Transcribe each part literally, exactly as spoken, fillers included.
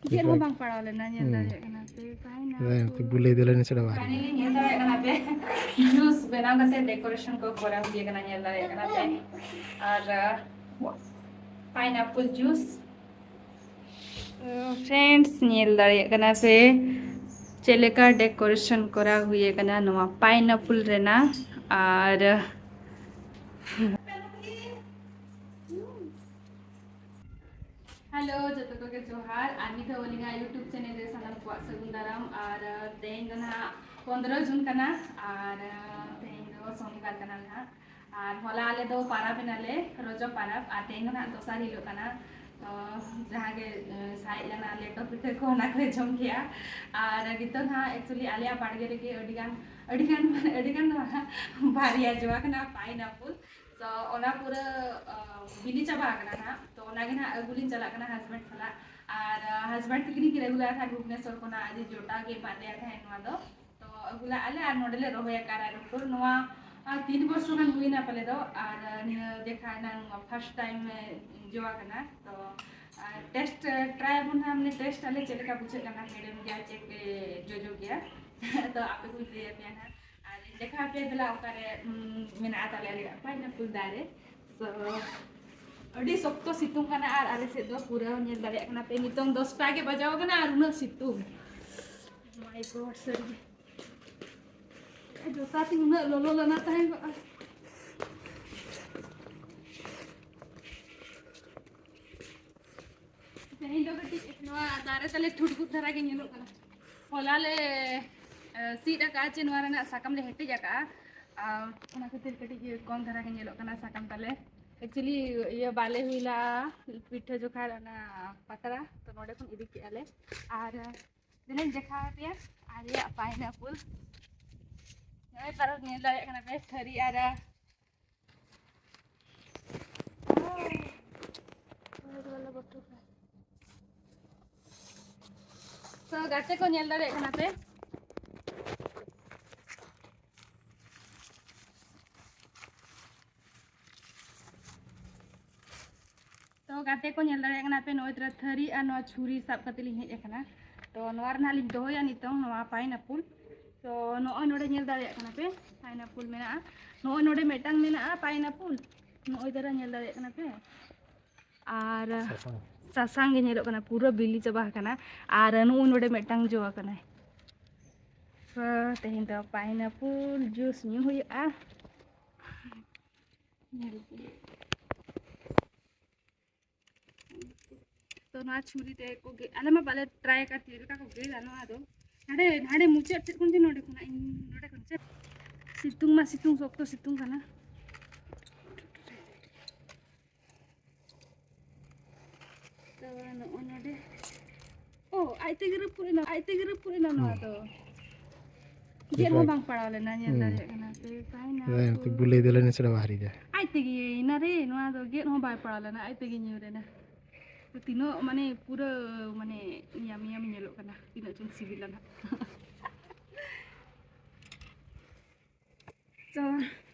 ᱪᱮᱫ ᱦᱚᱸ ᱵᱟᱝ ᱯᱟᱲᱟᱣ ᱞᱮᱱᱟ, ᱧᱮᱞ ᱦᱩᱸ᱾ ᱫᱟᱲᱮᱭᱟᱜ ᱠᱟᱱᱟ ᱯᱮ᱾ ᱯᱟᱭᱱᱟᱯᱚᱞ᱾ ᱵᱩᱞᱟᱹᱭ ᱫᱚᱞᱮ ᱱᱟᱥᱮ ᱫᱚ ᱵᱟᱝ᱾ Finally ᱧᱮᱞ ᱫᱟᱲᱮᱭᱟᱜ ᱠᱟᱱᱟ ᱯᱮ, juice ᱵᱮᱱᱟᱣ ᱠᱟᱛᱮ decoration ᱠᱚ ᱠᱚᱨᱟᱣ ᱦᱩᱭ ᱟᱠᱟᱱᱟ, ᱧᱮᱞ ᱫᱟᱲᱮᱭᱟᱜ ᱠᱟᱱᱟ ᱯᱮ᱾ ᱟᱨ, uh, pineapple juice᱾ Friends, ᱧᱮᱞ ᱫᱟᱲᱮᱭᱟᱜ ᱠᱟᱱᱟ ᱯᱮ ᱪᱮᱫ ᱞᱮᱠᱟ decoration ᱠᱚᱨᱟᱣ ᱦᱩᱭ ᱟᱠᱟᱱᱟ ᱱᱚᱣᱟ pineapple ᱨᱮᱱᱟᱜ᱾ ᱟᱨ hello, ᱡᱚᱛᱚ ᱠᱚᱜᱮ ᱡᱚᱦᱟᱨ, ᱟᱨ ᱢᱤᱫ ᱫᱷᱟᱣ ᱟᱹᱞᱤᱧᱟᱜ YouTube channel ᱨᱮ ᱥᱟᱱᱟᱢ ᱠᱚᱣᱟᱜ ᱥᱟᱹᱜᱩᱱ ᱫᱟᱨᱟᱢ᱾ ᱟᱨ, ᱟᱨ, ᱛᱮᱦᱮᱧ ᱫᱚ ᱱᱟᱦᱟᱜ ᱯᱚᱱᱫᱽᱨᱚ ᱡᱩᱱ ᱠᱟᱱᱟ, ᱟᱨ, ᱟᱨ, ᱛᱮᱦᱮᱧ ᱫᱚ ᱥᱚᱱᱤᱵᱟᱨ ᱠᱟᱱᱟ ᱱᱟᱦᱟᱜ, ᱟᱨ ᱦᱚᱞᱟ ᱟᱞᱮ ᱫᱚ ᱯᱟᱨᱟᱵᱽ ᱮᱱᱟᱞᱮ, ᱨᱚᱡᱚ ᱯᱟᱨᱟᱵᱽ, ᱟᱨ ᱛᱮᱦᱮᱧ ᱫᱚ ᱱᱟᱦᱟᱜ ᱫᱚᱥᱟᱨ ᱦᱤᱞᱳᱜ ᱠᱟᱱᱟ᱾ ᱛᱚ ᱡᱟᱦᱟᱸ ᱜᱮ, ᱮ, ᱥᱟᱨᱮᱡ ᱞᱮᱱᱟ ᱞᱮᱴᱚ ᱯᱤᱴᱷᱟᱹ ᱠᱚ, ᱚᱱᱟ ᱠᱚᱞᱮ ᱡᱚᱢ ᱠᱮᱜᱼᱟ᱾ ᱟᱨ ᱱᱤᱛᱚᱜ ᱱᱟᱦᱟᱜ actually ᱟᱞᱮᱭᱟᱜ ᱵᱟᱲᱜᱮ ᱨᱮᱜᱮ ᱟᱹᱰᱤ ᱜᱟᱱ, ᱟᱹᱰᱤ ᱜᱟᱱ, ᱟᱹᱰᱤ ᱜᱟᱱ ᱫᱚ ᱵᱟᱝ, ᱵᱟᱨᱭᱟ ᱡᱚ ᱟᱠᱟᱱᱟ pineapple᱾ ᱛᱚ ᱚᱱᱟ ᱯᱩᱨᱟᱹ, ᱟ, ᱵᱤᱞᱤ ᱪᱟᱵᱟ ᱟᱠᱟᱱᱟ ᱱᱟᱦᱟᱜ᱾ ᱛᱚ ᱚᱱᱟ ᱜᱮ ᱱᱟᱦᱟᱜ ᱟᱹᱜᱩ ᱞᱤᱧ ᱪᱟᱞᱟᱜ ᱠᱟᱱᱟ husband ᱥᱟᱞᱟᱜ᱾ ᱟᱨ, ᱟ, husband ᱛᱟᱹᱠᱤᱱ ᱠᱤᱱ ᱟᱹᱜᱩ ᱞᱮᱫᱟ ᱛᱟᱦᱮᱸᱫ ᱵᱷᱩᱵᱽᱱᱮᱥᱚᱨ ᱠᱷᱚᱱᱟᱜ, ᱟᱹᱰᱤ ᱡᱚᱴᱟᱣ ᱜᱮ ᱮᱢᱟᱫ ᱞᱮᱭᱟ ᱛᱟᱦᱮᱸᱫ ᱱᱚᱣᱟ ᱫᱚ᱾ ᱛᱚ ᱟᱹᱜᱩ ᱞᱮᱫᱼᱟ ᱞᱮ ᱟᱨ ᱱᱚᱰᱮ ᱞᱮ ᱨᱚᱦᱚᱭ ᱟᱠᱟᱫᱼᱟ ᱨᱟᱭᱨᱚᱝᱯᱩᱨ᱾ ᱱᱚᱣᱟ, ᱟ, ᱛᱤᱱ ᱵᱚᱨᱥᱚ ᱜᱟᱱ ᱦᱩᱭᱱᱟ ᱯᱟᱞᱮ ᱫᱚ᱾ ᱟᱨ, ᱟ, ᱱᱤᱭᱟᱹ ᱫᱮᱠᱷᱟ ᱮᱱᱟ ᱱᱚᱣᱟ first time ᱮ ᱡᱚ ᱟᱠᱟᱱᱟ᱾ ᱛᱚ, ᱟ, taste, ᱟ, try ᱟᱵᱚᱱ ᱱᱟᱦᱟᱜ, ᱢᱟᱱᱮ taste ᱟᱞᱮ ᱪᱮᱫ ᱞᱮᱠᱟ ᱵᱩᱡᱷᱟᱹᱜ ᱠᱟᱱᱟ, ᱦᱮᱲᱮᱢ ᱜᱮᱭᱟ ᱪᱮ ᱡᱚᱡᱚ ᱜᱮᱭᱟ᱾ ᱛᱚ ᱟᱯᱮ ᱠᱚᱧ ᱞᱟᱹᱭ ᱟᱯᱮᱭᱟ ᱱᱟᱦᱟᱜ᱾ ᱟᱨ ᱤᱧ ᱫᱮᱠᱷᱟᱣ ᱟᱯᱮᱭᱟ ᱫᱮᱞᱟ ᱚᱠᱟᱨᱮ, ᱩᱸ, ᱢᱮᱱᱟᱜᱼᱟ ᱛᱟᱞᱮ ᱟᱞᱮᱭᱟᱜ pineapple ᱫᱟᱨᱮ᱾ So, ᱟᱹᱰᱤ ᱥᱚᱠᱛᱚ ᱥᱤᱛᱩᱝ ᱠᱟᱱᱟ ᱟᱨ ᱟᱞᱮ ᱥᱮᱫ ᱫᱚ ᱯᱩᱨᱟᱹ ᱧᱮᱞ ᱫᱟᱲᱮᱭᱟᱜ ᱠᱟᱱᱟ ᱯᱮ, ᱱᱤᱛᱚᱝ ᱫᱚᱥᱴᱟ ᱜᱮ ᱵᱟᱡᱟᱣ ᱠᱟᱱᱟ ᱟᱨ ᱩᱱᱟᱹᱜ ᱥᱤᱛᱩᱝ᱾ My God, ᱥᱟᱹᱨᱤ ᱜᱮ᱾ ᱡᱚᱛᱟ ᱛᱤᱧ ᱩᱱᱟᱹᱜ ᱞᱚᱞᱚ ᱞᱟᱱᱟ ᱛᱟᱦᱮᱸ ᱠᱚᱜᱼᱟ᱾ ᱛᱮᱦᱮᱧ ᱫᱚ ᱠᱟᱹᱴᱤᱡ ᱱᱚᱣᱟ ᱫᱟᱨᱮ ᱛᱟᱞᱮ ᱴᱷᱩᱴᱜᱩᱫ ᱫᱷᱟᱨᱟ ᱜᱮ ᱧᱮᱞᱚᱜ ᱠᱟᱱᱟ᱾ ᱦᱚᱞᱟ ᱞᱮ, ᱮ, ᱥᱤᱫ ᱟᱠᱟᱫᱼᱟ ᱪᱮ ᱱᱚᱣᱟ ᱨᱮᱱᱟᱜ ᱥᱟᱠᱟᱢ ᱞᱮ ᱦᱮᱴᱮᱡ ᱟᱠᱟᱫᱼᱟ, ᱟᱨ ᱚᱱᱟ ᱠᱷᱟᱹᱛᱤᱨ ᱠᱟᱹᱴᱤᱡ ᱠᱚᱢ ᱫᱷᱟᱨᱟ ᱜᱮ ᱧᱮᱞᱚᱜ ᱠᱟᱱᱟ ᱥᱟᱠᱟᱢ ᱛᱟᱞᱮ᱾ Actually ᱤᱭᱟᱹ ᱵᱟᱞᱮ ᱦᱩᱭ ᱞᱮᱜᱼᱟ ᱯᱤᱴᱷᱟᱹ ᱡᱚᱠᱷᱟ ᱚᱱᱟ ᱯᱟᱛᱲᱟ, ᱛᱚ ᱱᱚᱰᱮ ᱠᱷᱚᱱ ᱤᱫᱤ ᱠᱮᱜᱼᱟ ᱞᱮ᱾ ᱟᱨ ᱫᱤᱱᱟᱹᱧ ᱫᱮᱠᱷᱟᱣ ᱟᱯᱮᱭᱟ ᱟᱞᱮᱭᱟᱜ pineapple᱾ ᱱᱚᱜᱼᱚᱭ ᱯᱟᱨᱚᱢ ᱧᱮᱞ ᱫᱟᱲᱮᱭᱟᱜ ᱠᱟᱱᱟ ᱯᱮ ᱛᱷᱟᱹᱨᱤ ᱟᱨ ᱛᱚ ᱜᱟᱛᱮ ᱠᱚ ᱧᱮᱞ ᱫᱟᱲᱮᱭᱟᱜ ᱠᱟᱱᱟ ᱯᱮ᱾ ᱛᱚ ᱜᱟᱛᱮ ᱠᱚ, ᱧᱮᱞ ᱫᱟᱲᱮᱭᱟᱜ ᱠᱟᱱᱟ ᱯᱮ, ᱱᱚᱜᱼᱚᱭ ᱛᱚᱨᱟ ᱛᱷᱟᱹᱨᱤ ᱟᱨ ᱱᱚᱣᱟ ᱪᱷᱩᱨᱤ ᱥᱟᱵ ᱠᱟᱛᱮ ᱞᱤᱧ ᱦᱮᱡ ᱟᱠᱟᱱᱟ᱾ ᱛᱚ ᱱᱚᱣᱟ ᱨᱮ ᱱᱟᱦᱟᱜ ᱞᱤᱧ ᱫᱚᱦᱚᱭᱟ ᱱᱤᱛᱚᱝ ᱱᱚᱣᱟ pineapple᱾ ᱛᱚ ᱱᱚᱜᱼᱚᱭ ᱱᱚᱰᱮ ᱧᱮᱞ ᱫᱟᱲᱮᱭᱟᱜ ᱠᱟᱱᱟ ᱯᱮ, pineapple ᱢᱮᱱᱟᱜᱼᱟ᱾ ᱱᱚᱜᱼᱚᱭ ᱱᱚᱰᱮ ᱢᱤᱫᱴᱟᱝ ᱢᱮᱱᱟᱜᱼᱟ pineapple, ᱱᱚᱜᱼᱚᱭ ᱛᱚᱨᱟ ᱧᱮᱞ ᱫᱟᱲᱮᱭᱟᱜ ᱠᱟᱱᱟ ᱯᱮ᱾ ᱟᱨ ᱥᱟᱥᱟᱝ᱾ ᱥᱟᱥᱟᱝ ᱜᱮ ᱧᱮᱞᱚᱜ ᱠᱟᱱᱟ, ᱯᱩᱨᱟᱹ ᱵᱤᱞᱤ ᱪᱟᱵᱟ ᱟᱠᱟᱱᱟ᱾ ᱟᱨ ᱱᱚᱜᱼᱚᱭ ᱱᱚᱰᱮ ᱢᱤᱫᱴᱟᱝ ᱡᱚ ᱟᱠᱟᱱᱟᱭ᱾ ᱛᱚ ᱛᱮᱦᱮᱧ ᱫᱚ pineapple juice ᱧᱩ ᱦᱩᱭᱩᱜᱼᱟ᱾ ᱧᱮᱞ ᱯᱮ᱾ ᱛᱚ ᱱᱚᱣᱟ ᱪᱷᱩᱨᱤ ᱛᱮ ᱠᱚ ᱜᱮᱫ, ᱟᱞᱮ ᱢᱟ ᱵᱟᱞᱮ try ᱟᱠᱟᱫ ᱪᱮᱫ ᱞᱮᱠᱟ ᱠᱚ ᱜᱮᱫᱟ ᱱᱚᱣᱟ ᱫᱚ᱾ ᱦᱟᱸᱰᱮ, ᱦᱟᱸᱰᱮ ᱢᱩᱪᱟᱹᱫ ᱴᱷᱮᱱ ᱠᱷᱚᱱ ᱡᱮ ᱱᱚᱰᱮ ᱠᱷᱚᱱᱟᱜ ᱤᱧ, ᱱᱚᱰᱮ ᱠᱷᱚᱱ ᱪᱮᱫ? ᱥᱤᱛᱩᱝ ᱢᱟ ᱥᱤᱛᱩᱝ, ᱥᱚᱠᱛᱚ ᱥᱤᱛᱩᱝ ᱠᱟᱱᱟ᱾ ᱛᱚ ᱱᱚᱜᱼᱚ ᱱᱚᱰᱮ, ᱳ, ᱟᱡ ᱛᱮᱜᱮ ᱨᱟᱹᱯᱩᱫ ᱮᱱᱟ, ᱟᱡ ᱛᱮᱜᱮ ᱨᱟᱹᱯᱩᱫ ᱮᱱᱟ ᱱᱚᱣᱟ ᱦᱩᱸ᱾ ᱫᱚ᱾ ᱪᱮᱫ ᱜᱮᱫ ᱦᱚᱸ ᱦᱚᱸ ᱵᱟᱝ ᱯᱟᱲᱟᱣ ᱞᱮᱱᱟ, ᱧᱮᱞ ᱦᱩᱸ᱾ ᱫᱟᱲᱮᱭᱟᱜ ᱠᱟᱱᱟ ᱯᱮ, ᱯᱟᱭᱱᱟ ᱦᱮᱸ, ᱠᱚ᱾ ᱛᱚ ᱵᱩᱞᱟᱹᱭ ᱫᱚ ᱞᱮ ᱱᱟᱥᱮ ᱵᱟᱦᱨᱤ ᱫᱟ᱾ ᱟᱡ ᱛᱮᱜᱮ ᱮᱱᱟ ᱨᱮ, ᱱᱚᱣᱟ ᱫᱚ ᱜᱮᱫ ᱦᱚᱸ ᱵᱟᱭ ᱯᱟᱲᱟᱣ ᱞᱮᱱᱟ, ᱟᱡ ᱛᱮᱜᱮ ᱧᱩᱨ ᱮᱱᱟ᱾ ᱛᱚ ᱛᱤᱱᱟᱹᱜ ᱢᱟᱱᱮ ᱯᱩᱨᱟᱹ ᱢᱟᱱᱮ yummy yummy ᱧᱮᱞᱚᱜ ᱠᱟᱱᱟ, ᱛᱤᱱᱟᱹᱜ ᱪᱚᱝ ᱥᱤᱵᱤᱞᱟ ᱱᱟᱦᱟᱜ᱾ ᱛᱚ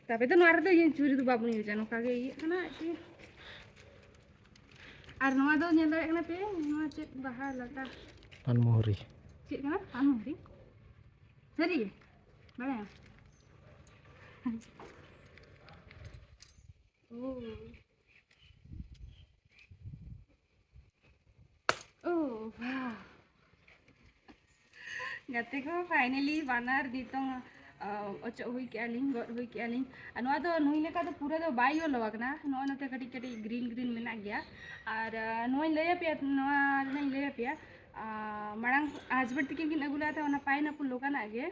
ᱛᱚᱵᱮ ᱫᱚ ᱱᱚᱣᱟ ᱨᱮᱫᱚ ᱤᱭᱟᱹ ᱪᱷᱩᱨᱤ ᱫᱚ ᱵᱟᱵᱚᱱ ᱤᱭᱩᱡᱟ, ᱱᱚᱝᱠᱟ ᱜᱮ ᱤᱭᱟᱹᱜ ᱠᱟᱱᱟ ᱟᱨᱠᱤ᱾ ᱟᱨ ᱱᱚᱣᱟ ᱫᱚ ᱧᱮᱞ ᱫᱟᱲᱮᱭᱟᱜ ᱠᱟᱱᱟ ᱯᱮ, ᱱᱚᱣᱟ ᱪᱮᱫ ᱵᱟᱦᱟ ᱞᱟᱴᱟ? ᱯᱟᱱᱢᱩᱦᱩᱨᱤ᱾ ᱪᱮᱫ ᱠᱟᱱᱟ? ᱯᱟᱱᱢᱩᱦᱩᱨᱤ? ᱥᱟᱹᱨᱤ ᱜᱮ? ᱵᱟᱲᱟᱭᱟᱢ? ᱳ᱾ ᱳ, wow᱾ ᱜᱟᱛᱮ ᱠᱚ, finally ᱵᱟᱱᱟᱨ ᱱᱤᱛᱚᱝ, ᱚ, ᱚᱪᱚᱜ ᱦᱩᱭ ᱠᱮᱜᱼᱟ ᱞᱤᱧ, ᱜᱚᱫ ᱦᱩᱭ ᱠᱮᱜᱼᱟ ᱞᱤᱧ᱾ ᱟᱨ ᱱᱚᱣᱟ ᱫᱚ ᱱᱩᱭ ᱞᱮᱠᱟ ᱫᱚ ᱯᱩᱨᱟᱹ ᱫᱚ ᱵᱟᱭ yellow ᱟᱠᱟᱱᱟ, ᱱᱚᱜᱼᱚᱭ ᱱᱚᱛᱮ ᱠᱟᱹᱴᱤᱡ ᱠᱟᱹᱴᱤᱡ green green ᱢᱮᱱᱟᱜ ᱜᱮᱭᱟ᱾ ᱟᱨ, ᱟ, ᱱᱚᱣᱟᱧ ᱞᱟᱹᱭ ᱟᱯᱮᱭᱟ, ᱱᱚᱣᱟ ᱨᱮᱱᱟᱜ ᱤᱧ ᱞᱟᱹᱭ ᱟᱯᱮᱭᱟ, ᱟ, ᱢᱟᱲᱟᱝ husband ᱛᱟᱹᱠᱤᱱ ᱠᱤᱱ ᱟᱹᱜᱩ ᱞᱮᱫ ᱛᱟᱦᱮᱸ ᱚᱱᱟ pineapple ᱞᱮᱠᱟᱱᱟᱜ ᱜᱮ,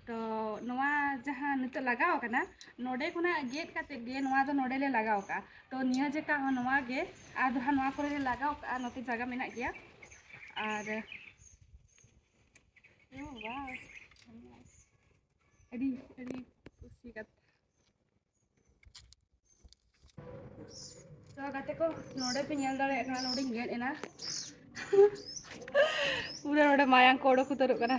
ᱛᱚ ᱱᱚᱣᱟ ᱡᱟᱦᱟᱸ ᱱᱤᱛᱚᱜ ᱞᱟᱜᱟᱣ ᱟᱠᱟᱱᱟ, ᱱᱚᱰᱮ ᱠᱷᱚᱱᱟᱜ ᱜᱮᱫ ᱠᱟᱛᱮ ᱜᱮ ᱱᱚᱣᱟ ᱫᱚ ᱱᱚᱰᱮ ᱞᱮ ᱞᱟᱜᱟᱣ ᱠᱟᱜᱼᱟ᱾ ᱛᱚ ᱱᱤᱭᱟᱹ ᱡᱮᱠᱟ ᱦᱚᱸ ᱱᱚᱣᱟ ᱜᱮ, ᱟᱨ ᱡᱟᱦᱟᱸ ᱱᱚᱣᱟ ᱠᱚᱨᱮ ᱞᱮ ᱞᱟᱜᱟᱣ ᱠᱟᱜᱼᱟ, ᱱᱚᱛᱮ ᱡᱟᱭᱜᱟ ᱢᱮᱱᱟᱜ ᱜᱮᱭᱟ᱾ ᱟᱨ, ᱳ, wow, ᱟᱹᱰᱤ, ᱟᱹᱰᱤ ᱠᱩᱥᱤ ᱠᱟᱛᱷᱟ᱾ ᱛᱚ ᱜᱟᱛᱮ ᱠᱚ, ᱱᱚᱰᱮ ᱯᱮ ᱧᱮᱞ ᱫᱟᱲᱮᱭᱟᱜ ᱠᱟᱱᱟ, ᱱᱚᱰᱮᱧ ᱜᱮᱫ ᱮᱱᱟ᱾ ᱯᱩᱨᱟᱹ ᱱᱚᱰᱮ ᱢᱟᱭᱟᱝ ᱠᱚ ᱚᱰᱚᱠ ᱩᱛᱟᱹᱨᱚᱜ ᱠᱟᱱᱟ᱾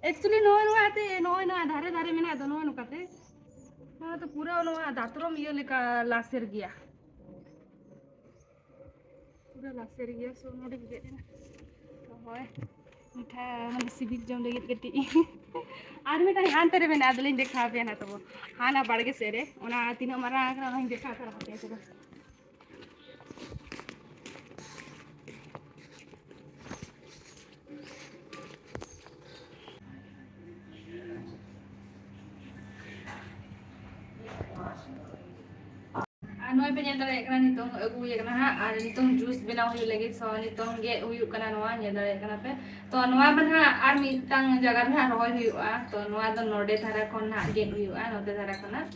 Actually ᱱᱚᱜᱼᱚᱭ ᱱᱚᱣᱟ ᱛᱮ, ᱱᱚᱜᱼᱚᱭ ᱱᱚᱣᱟ ᱫᱷᱟᱨᱮ ᱫᱷᱟᱨᱮ ᱢᱮᱱᱟᱜ ᱫᱚ, ᱱᱚᱣᱟ ᱱᱚᱝᱠᱟᱛᱮ, ᱱᱚᱣᱟ ᱫᱚ ᱯᱩᱨᱟᱹ ᱱᱚᱣᱟ ᱫᱟᱛᱨᱚᱢ ᱤᱭᱟᱹ ᱞᱮᱠᱟ ᱞᱟᱥᱮᱨ ᱜᱮᱭᱟ᱾ ᱯᱩᱨᱟᱹ ᱞᱟᱥᱮᱨ ᱜᱮᱭᱟ, ᱥᱚ ᱱᱚᱰᱮ ᱜᱮ ᱜᱮᱫ ᱮᱱᱟ᱾ ᱨᱚᱦᱚᱭ ᱢᱤᱴᱷᱟ ᱢᱟᱱᱮ ᱥᱤᱵᱤᱞ ᱡᱚᱢ ᱞᱟᱹᱜᱤᱫ ᱠᱟᱹᱴᱤᱡ᱾ ᱟᱨ ᱢᱤᱫᱴᱟᱝ ᱦᱟᱱᱛᱮ ᱨᱮ ᱢᱮᱱᱟᱜᱼᱟ, ᱟᱫᱚᱞᱤᱧ ᱫᱮᱠᱷᱟᱣ ᱟᱯᱮᱭᱟ ᱱᱟᱜ ᱛᱟᱵᱚ᱾ ᱦᱟᱱᱟ ᱵᱟᱲᱜᱮ ᱥᱮᱫ ᱨᱮ, ᱚᱱᱟ ᱛᱤᱱᱟᱹᱜ ᱢᱟᱨᱟᱝ ᱟᱠᱟᱱᱟ ᱚᱱᱟᱧ ᱫᱮᱠᱷᱟᱣ ᱩᱛᱟᱹᱨ ᱟᱯᱮᱭᱟ ᱛᱚᱵᱮ᱾ ᱟᱨ ᱱᱚᱜᱼᱚᱭ ᱯᱮ ᱧᱮᱞ ᱫᱟᱲᱮᱭᱟᱜ ᱠᱟᱱᱟ, ᱱᱤᱛᱚᱝ ᱟᱹᱜᱩ ᱦᱩᱭ ᱟᱠᱟᱱᱟ ᱦᱟᱸᱜ, ᱟᱨ ᱱᱤᱛᱚᱝ ᱡᱩᱥ ᱵᱮᱱᱟᱣ ᱦᱩᱭᱩᱜ ᱞᱟᱹᱜᱤᱫ᱾ ᱥᱚ ᱱᱤᱛᱚᱝ ᱜᱮᱫ ᱦᱩᱭᱩᱜ ᱠᱟᱱᱟ, ᱱᱚᱣᱟ ᱧᱮᱞ ᱫᱟᱲᱮᱭᱟᱜ ᱠᱟᱱᱟ ᱯᱮ᱾ ᱛᱚ ᱱᱚᱣᱟ ᱢᱟ ᱱᱟᱦᱟᱜ ᱟᱨ ᱢᱤᱫᱴᱟᱝ ᱡᱟᱭᱜᱟ ᱨᱮ ᱱᱟᱦᱟᱜ ᱨᱚᱦᱚᱭ ᱦᱩᱭᱩᱜᱼᱟ᱾ ᱛᱚ ᱱᱚᱣᱟ ᱫᱚ ᱱᱚᱰᱮ ᱫᱷᱟᱨᱟ ᱠᱷᱚᱱ ᱱᱟᱦᱟᱜ ᱜᱮᱫ ᱦᱩᱭᱩᱜᱼᱟ, ᱱᱚᱛᱮ ᱫᱷᱟᱨᱟ ᱠᱷᱚᱱᱟᱜ᱾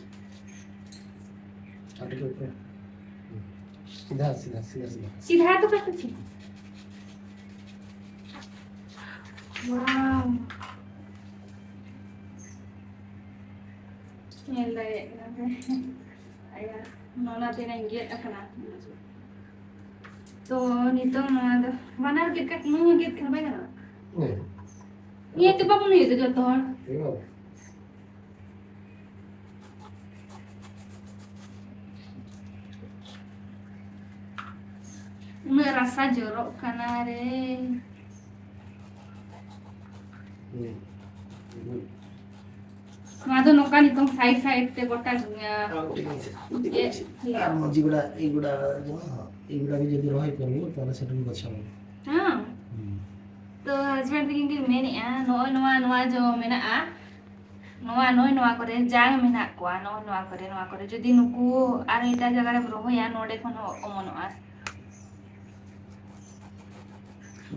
ᱟᱹᱰᱤ ᱱᱟᱯᱟᱭ᱾ ᱥᱤᱫᱷᱟ, ᱥᱤᱫᱷᱟ, ᱥᱤᱫᱷᱟ, ᱥᱤᱫᱷᱟ᱾ ᱥᱤᱫᱷᱟ ᱛᱚ ᱠᱟᱴᱩ ᱪᱮ? ᱣᱟᱣ᱾ ᱧᱮᱞ ᱫᱟᱲᱮᱭᱟᱜ ᱠᱟᱱᱟ ᱯᱮ᱾ ᱟᱭᱟ, ᱱᱚᱣᱟ ᱛᱤᱱᱟᱹᱜ ᱜᱮᱫ ᱟᱠᱟᱱᱟ᱾ ᱛᱚ, ᱱᱤᱛᱚᱝ ᱱᱚᱣᱟ ᱫᱚ ᱵᱟᱱᱟᱨ ᱜᱮᱫ ᱠᱟᱛᱮ, ᱱᱩᱭ ᱦᱚᱸ ᱜᱮᱫ ᱠᱷᱟᱱ ᱵᱟᱭ ᱜᱟᱱᱚᱜᱼᱟ? ᱦᱮᱸ᱾ ᱱᱤᱭᱟᱹ ᱛᱮ ᱵᱟᱵᱚᱱ ᱤᱭᱟᱹ ᱫᱚ ᱡᱚᱛᱚ ᱦᱚᱲ᱾ ᱦᱮᱸ᱾ ᱩᱱᱟᱹᱜ ᱨᱟᱥᱟ ᱡᱚᱨᱚᱜ ᱠᱟᱱᱟ ᱨᱮ᱾ ᱦᱩᱸ᱾ ᱦᱩᱸ᱾ ᱱᱚᱣᱟ ᱫᱚ ᱱᱚᱝᱠᱟ ᱱᱤᱛᱚᱝ side side ᱛᱮ ᱜᱚᱴᱟ, ᱟᱨ ᱴᱷᱤᱠ ᱟᱪᱷᱮ᱾ ᱜᱮᱫ ᱦᱩᱭᱩᱜᱼᱟ᱾ ᱟᱨ ᱢᱚᱡᱽ ᱜᱩᱰᱟ, ᱮᱭ ᱜᱩᱰᱟ, ᱮᱭ ᱜᱩᱰᱟ ᱜᱮ ᱡᱩᱫᱤ ᱨᱚᱦᱚᱭ ᱠᱚ ᱦᱩᱭᱩᱜ, ᱛᱟᱦᱞᱮ ᱥᱮᱴᱮᱨ ᱵᱚᱪᱷᱚᱨ᱾ ᱦᱮᱸ᱾ ᱦᱩᱸ᱾ ᱛᱚ husband ᱛᱟᱹᱠᱤᱱ ᱠᱤᱱ ᱢᱮᱱᱮᱫᱼᱟ, ᱱᱚᱜᱼᱚᱭ ᱱᱚᱣᱟ, ᱱᱚᱣᱟ ᱡᱚ ᱢᱮᱱᱟᱜᱼᱟ, ᱱᱚᱣᱟ, ᱱᱚᱜᱼᱚᱭ ᱱᱚᱣᱟ ᱠᱚᱨᱮ ᱡᱟᱝ ᱢᱮᱱᱟᱜ ᱠᱚᱣᱟ, ᱱᱚᱜᱼᱚᱭ ᱱᱚᱣᱟ ᱠᱚᱨᱮ, ᱱᱚᱣᱟ ᱠᱚᱨᱮ, ᱡᱩᱫᱤ ᱱᱩᱠᱩ ᱟᱨ ᱮᱴᱟᱜ ᱡᱟᱭᱜᱟ ᱨᱮᱢ ᱨᱚᱦᱚᱭᱟ, ᱱᱚᱰᱮ ᱠᱷᱚᱱ ᱦᱚᱸ ᱚᱢᱚᱱᱚᱜᱼᱟ᱾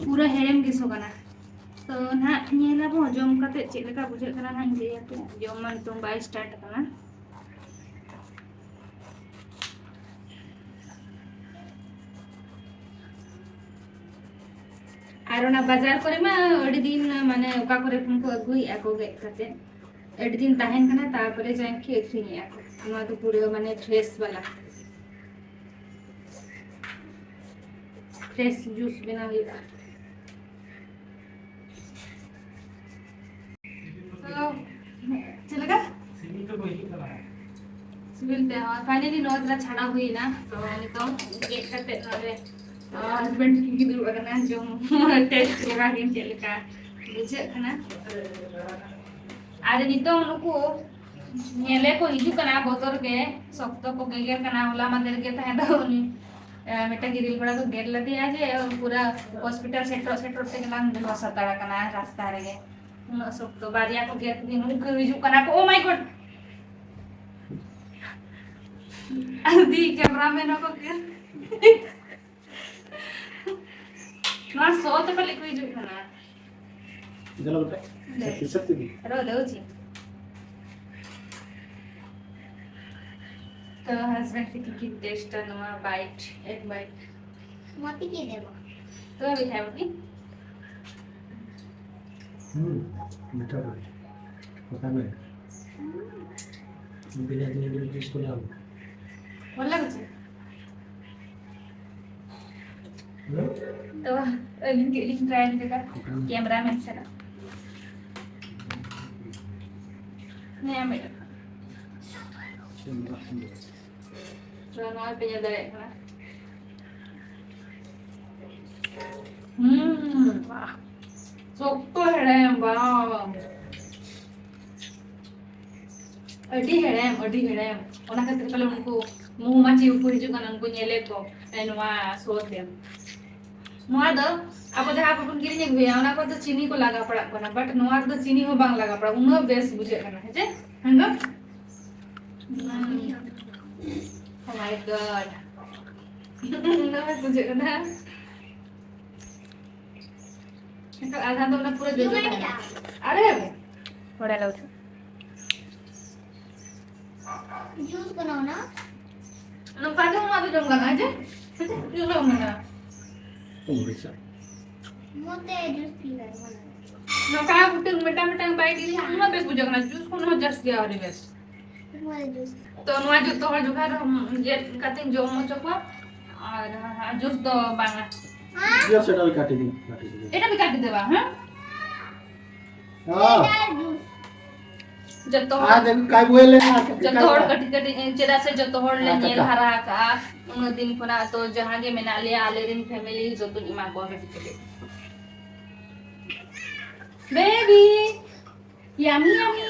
ᱯᱩᱨᱟᱹ ᱦᱮᱲᱮᱢ ᱜᱮ ᱥᱚ ᱠᱟᱱᱟ᱾ ᱛᱚ ᱱᱟᱦᱟᱜ ᱧᱮᱞ ᱟᱵᱚ ᱡᱚᱢ ᱠᱟᱛᱮ ᱪᱮᱫ ᱞᱮᱠᱟ ᱵᱩᱡᱷᱟᱹᱜ ᱠᱟᱱᱟ, ᱱᱟᱦᱟᱜ ᱤᱧ ᱞᱟᱹᱭ ᱟᱯᱮᱭᱟ᱾ ᱡᱚᱢ ᱢᱟ ᱱᱤᱛᱚᱝ ᱵᱟᱭ start ᱟᱠᱟᱱᱟ᱾ ᱟᱨ ᱚᱱᱟ ᱵᱟᱡᱟᱨ ᱠᱚᱨᱮ ᱢᱟ ᱟᱹᱰᱤ ᱫᱤᱱ, ᱢᱟᱱᱮ, ᱚᱠᱟ ᱠᱚᱨᱮ ᱠᱷᱚᱱ ᱠᱚ ᱟᱹᱜᱩᱭᱮᱫᱼᱟ ᱠᱚ ᱜᱮᱫ ᱠᱟᱛᱮ, ᱟᱹᱰᱤ ᱫᱤᱱ ᱛᱟᱦᱮᱱ ᱠᱟᱱᱟ, ᱛᱟᱨᱯᱚᱨᱮ ᱡᱟᱦᱟᱸᱭ ᱠᱚ ᱟᱹᱠᱷᱨᱤᱧᱮᱫᱼᱟ ᱠᱚ᱾ ᱱᱚᱣᱟ ᱫᱚ ᱯᱩᱨᱟᱹ, ᱢᱟᱱᱮ, fresh ᱵᱟᱞᱟ, fresh juice ᱵᱮᱱᱟᱣ ᱦᱩᱭᱩᱜᱼᱟ᱾ ᱛᱚ, ᱪᱮᱫ ᱞᱮᱠᱟ? ᱥᱤᱵᱤᱞ ᱛᱮ, ᱦᱳᱭ, finally ᱱᱚᱣᱟ ᱛᱷᱚᱲᱟ ᱪᱷᱟᱲᱟᱣ ᱦᱩᱭᱱᱟ᱾ ᱛᱚ, ᱱᱤᱛᱚᱝ ᱜᱮᱫ ᱠᱟᱛᱮ ᱱᱚᱰᱮ ᱦᱟᱥᱵᱮᱱᱰ ᱛᱟᱹᱠᱤᱱ ᱠᱤᱱ ᱫᱩᱲᱩᱵ ᱟᱠᱟᱱᱟ, ᱡᱚᱢ ᱴᱮᱥᱴ ᱞᱮᱜᱟ ᱠᱤᱱ ᱪᱮᱫ ᱞᱮᱠᱟ ᱵᱩᱡᱷᱟᱹᱜ ᱠᱟᱱᱟ᱾ ᱟᱨ ᱱᱤᱛᱚᱝ ᱱᱩᱠᱩ ᱧᱮᱞᱮ ᱠᱚ ᱦᱤᱡᱩᱜ ᱠᱟᱱᱟ, ᱵᱚᱛᱚᱨ ᱜᱮ ᱥᱚᱠᱛᱚ ᱠᱚ ᱜᱮᱜᱮᱨ ᱠᱟᱱᱟ᱾ ᱦᱚᱞᱟ ᱢᱟᱫᱷᱮᱨ ᱜᱮ ᱛᱟᱦᱮᱸ ᱫᱚ ᱩᱱᱤ, ᱮ, ᱢᱤᱫᱴᱟᱝ ᱜᱤᱨᱤᱞ ᱵᱟᱲᱟ ᱠᱚ ᱜᱮᱨ ᱞᱮᱫᱮᱭᱟ ᱡᱮ ᱯᱩᱨᱟᱹ ᱦᱚᱥᱯᱤᱴᱟᱞ ᱥᱮᱴᱮᱨᱚᱜ ᱥᱮᱴᱮᱨᱚᱜ ᱛᱮᱜᱮ ᱞᱟᱝ ᱵᱮᱦᱚᱥ ᱦᱟᱛᱟᱲ ᱟᱠᱟᱱᱟ ᱨᱟᱥᱛᱟ ᱨᱮᱜᱮ᱾ ᱩᱱᱟᱹᱜ ᱥᱚᱠᱛᱚ ᱵᱟᱨᱭᱟ ᱠᱚ ᱜᱮᱨ ᱠᱮᱫᱮᱭᱟ, ᱱᱩᱠᱩ ᱦᱤᱡᱩᱜ ᱠᱟᱱᱟ ᱠᱚ, ᱳ ᱢᱟᱭ ᱜᱚᱰ! ᱟᱹᱰᱤ ᱠᱮᱢᱨᱟᱢᱮᱱ ᱦᱚᱸᱠᱚ ᱜᱮᱨ᱾ ᱱᱚᱣᱟ ᱥᱚ ᱛᱮ ᱯᱟᱞᱮ ᱠᱚ ᱦᱤᱡᱩᱜ ᱠᱟᱱᱟ᱾ ᱡᱟᱞᱟ ᱵᱮᱴᱟ᱾ ᱞᱮ᱾ ᱥᱟᱛᱤ, ᱥᱟᱛᱤ ᱫᱤ᱾ ᱨᱚ ᱫᱮᱣᱪᱤ᱾ ᱛᱚ, ᱦᱟᱥᱵᱮᱱᱰ ᱛᱤᱠᱤᱱ ᱠᱤᱱ ᱴᱮᱥᱴᱟ ᱱᱚᱣᱟ ᱵᱟᱭᱤᱴ, ᱮᱜᱽ ᱵᱟᱭᱤᱴ᱾ ᱢᱟᱯᱤ ᱠᱮ ᱫᱮᱵᱚ᱾ ᱛᱚ, ᱟᱵᱷᱤ ᱠᱷᱟᱭ ᱵᱟᱯᱤ? ᱦᱩᱸ, ᱢᱤᱴᱷᱟ ᱵᱚᱞᱮ᱾ ᱯᱟᱛᱟ ᱢᱮ᱾ ᱵᱤᱞᱟᱹᱛᱤ ᱱᱤᱵᱩ ᱡᱩᱥ ᱠᱚ ᱞᱟᱜᱟᱣ᱾ ᱵᱷᱟᱞ ᱞᱟᱜᱩᱪᱤ? ᱦᱩᱸ? ᱛᱚ, ᱟᱹᱞᱤᱧ ᱜᱮ ᱞᱤᱧ ᱴᱨᱟᱭ ᱞᱮᱫᱟ, ᱦᱩᱸ᱾ ᱠᱮᱢᱨᱟ ᱢᱮᱱ ᱥᱟᱞᱟᱜ᱾ ᱦᱮᱸ, ᱢᱮᱰᱟᱢ᱾ Camera hand. ᱛᱚ, ᱱᱚᱣᱟ ᱯᱮ ᱧᱮᱞ ᱫᱟᱲᱮᱭᱟᱜ ᱠᱟᱱᱟ᱾ ᱦᱩᱸ, ᱵᱟᱦ᱾ ᱥᱚᱠᱛᱚ ᱦᱮᱲᱮᱢ, ᱵᱟᱦ᱾ ᱟᱹᱰᱤ ᱦᱮᱲᱮᱢ, ᱟᱹᱰᱤ ᱦᱮᱲᱮᱢ᱾ ᱚᱱᱟ ᱠᱷᱟᱹᱛᱤᱨ ᱯᱟᱞᱮ ᱩᱱᱠᱩ ᱢᱚᱦᱩᱢᱟᱪᱷᱤ ᱩᱱᱠᱩ ᱦᱤᱡᱩᱜ ᱠᱟᱱᱟ, ᱩᱱᱠᱩ ᱧᱮᱞᱮᱫ ᱠᱚ, ᱮ, ᱱᱚᱣᱟ ᱥᱚ ᱛᱮ᱾ ᱱᱚᱣᱟ ᱫᱚ ᱟᱵᱚ ᱡᱟᱦᱟᱸ ᱠᱚᱵᱚᱱ ᱠᱤᱨᱤᱧ ᱟᱹᱜᱩᱭᱟ, ᱚᱱᱟ ᱠᱚᱨᱮ ᱫᱚ ᱪᱤᱱᱤ ᱠᱚ ᱞᱟᱜᱟᱣ ᱯᱟᱲᱟᱜ ᱠᱟᱱᱟ, but ᱱᱚᱣᱟ ᱨᱮᱫᱚ ᱪᱤᱱᱤ ᱦᱚᱸ ᱵᱟᱝ ᱞᱟᱜᱟᱣ ᱯᱟᱲᱟᱜ, ᱩᱱᱟᱹᱜ ᱵᱮᱥ ᱵᱩᱡᱷᱟᱹᱜ ᱠᱟᱱᱟ, ᱦᱮᱸ ᱪᱮ? ᱦᱮᱸ ᱫᱚ? Oh my God. ᱩᱱᱟᱹᱜ ᱵᱮᱥ ᱵᱩᱡᱷᱟᱹᱜ ᱠᱟᱱᱟ᱾ ᱮᱱᱠᱷᱟᱱ ᱟᱫᱷᱟ ᱫᱚ ᱚᱱᱟ ᱯᱩᱨᱟᱹ ᱡᱚᱡᱚ ᱛᱟᱦᱮᱱᱟ᱾ ᱟᱨᱮ! ᱵᱟᱲᱟᱭ ᱞᱟᱹᱜᱤᱫ᱾ ᱡᱩᱥ ᱵᱮᱱᱟᱣ ᱱᱟ᱾ ᱱᱚᱝᱠᱟ ᱛᱮᱦᱚᱸ ᱟᱫᱚ ᱡᱚᱢ ᱜᱟᱱᱚᱜᱼᱟ, ᱡᱮ? ᱡᱩᱥ ᱵᱟᱝ ᱵᱮᱱᱟᱣᱟ᱾ ᱢᱚᱛᱮ ᱡᱩᱥ ᱯᱤᱞᱟᱭ ᱢᱟᱱᱟ᱾ ᱱᱚᱝᱠᱟ ᱜᱩᱴᱟᱹ ᱢᱤᱫᱴᱟᱝ ᱢᱤᱫᱴᱟᱝ ᱵᱟᱭᱤᱴ ᱤᱫᱤ ᱠᱷᱟᱱ ᱢᱟ ᱵᱮᱥ ᱵᱩᱡᱷᱟᱹᱜ ᱠᱟᱱᱟ, ᱡᱩᱥ ᱠᱷᱚᱱ ᱦᱚᱸ ᱡᱟᱹᱥᱛᱤ ᱟᱹᱰᱤ ᱵᱮᱥ᱾ ᱢᱚᱛᱮ ᱡᱩᱥ᱾ ᱛᱚ ᱱᱚᱣᱟ ᱡᱚᱛᱚ ᱦᱚᱲ ᱡᱚᱠᱷᱟᱡ ᱫᱚ ᱜᱮᱫ ᱠᱟᱛᱮᱧ ᱡᱚᱢ ᱦᱚᱪᱚ ᱠᱚᱣᱟ, ᱟᱨ ᱡᱩᱥ ᱫᱚ ᱵᱟᱝᱟ᱾ ᱤᱭᱟᱹ ᱥᱮ ᱮᱴᱟᱜ ᱠᱟᱹᱴᱤᱡ ᱫᱤᱱ, ᱠᱟᱹᱴᱤᱡ ᱫᱤᱱ᱾ ᱮᱴᱟᱜ ᱠᱟᱹᱴᱤᱡ ᱫᱚ ᱵᱟᱝ, ᱦᱮᱸ? ᱦᱮᱸ᱾ ᱮᱴᱟᱜ ᱡᱩᱥ᱾ ᱡᱚᱛᱚ ᱦᱚᱲ, ᱟᱨ ᱠᱟᱭ ᱵᱚᱭ ᱞᱮ ᱟᱨ ᱠᱟᱹᱴᱤᱡ ᱡᱚᱛᱚ ᱠᱟᱭ ᱦᱚᱲ ᱵᱚᱭ᱾ ᱠᱟᱹᱴᱤᱡ ᱠᱟᱹᱴᱤᱡ ᱪᱮᱫᱟᱜ ᱥᱮ ᱡᱚᱛᱚ ᱦᱚᱲ ᱞᱮ ᱟᱨ ᱧᱮᱞ ᱠᱟᱠᱟ᱾ ᱦᱟᱨᱟ ᱟᱠᱟᱜᱼᱟ ᱩᱱᱟᱹᱜ ᱫᱤᱱ ᱠᱷᱚᱱᱟᱜ, ᱛᱚ ᱡᱟᱦᱟᱸ ᱜᱮ ᱢᱮᱱᱟᱜ ᱞᱮᱭᱟ ᱟᱞᱮ ᱨᱮᱱ ᱯᱷᱮᱢᱤᱞᱤ ᱡᱚᱛᱚᱧ ᱮᱢᱟ ᱠᱚᱣᱟ ᱠᱟᱹᱴᱤᱡ ᱠᱟᱹᱴᱤᱡ᱾ ᱵᱮᱵᱤ, ᱭᱟᱢᱤ ᱭᱟᱢᱤ᱾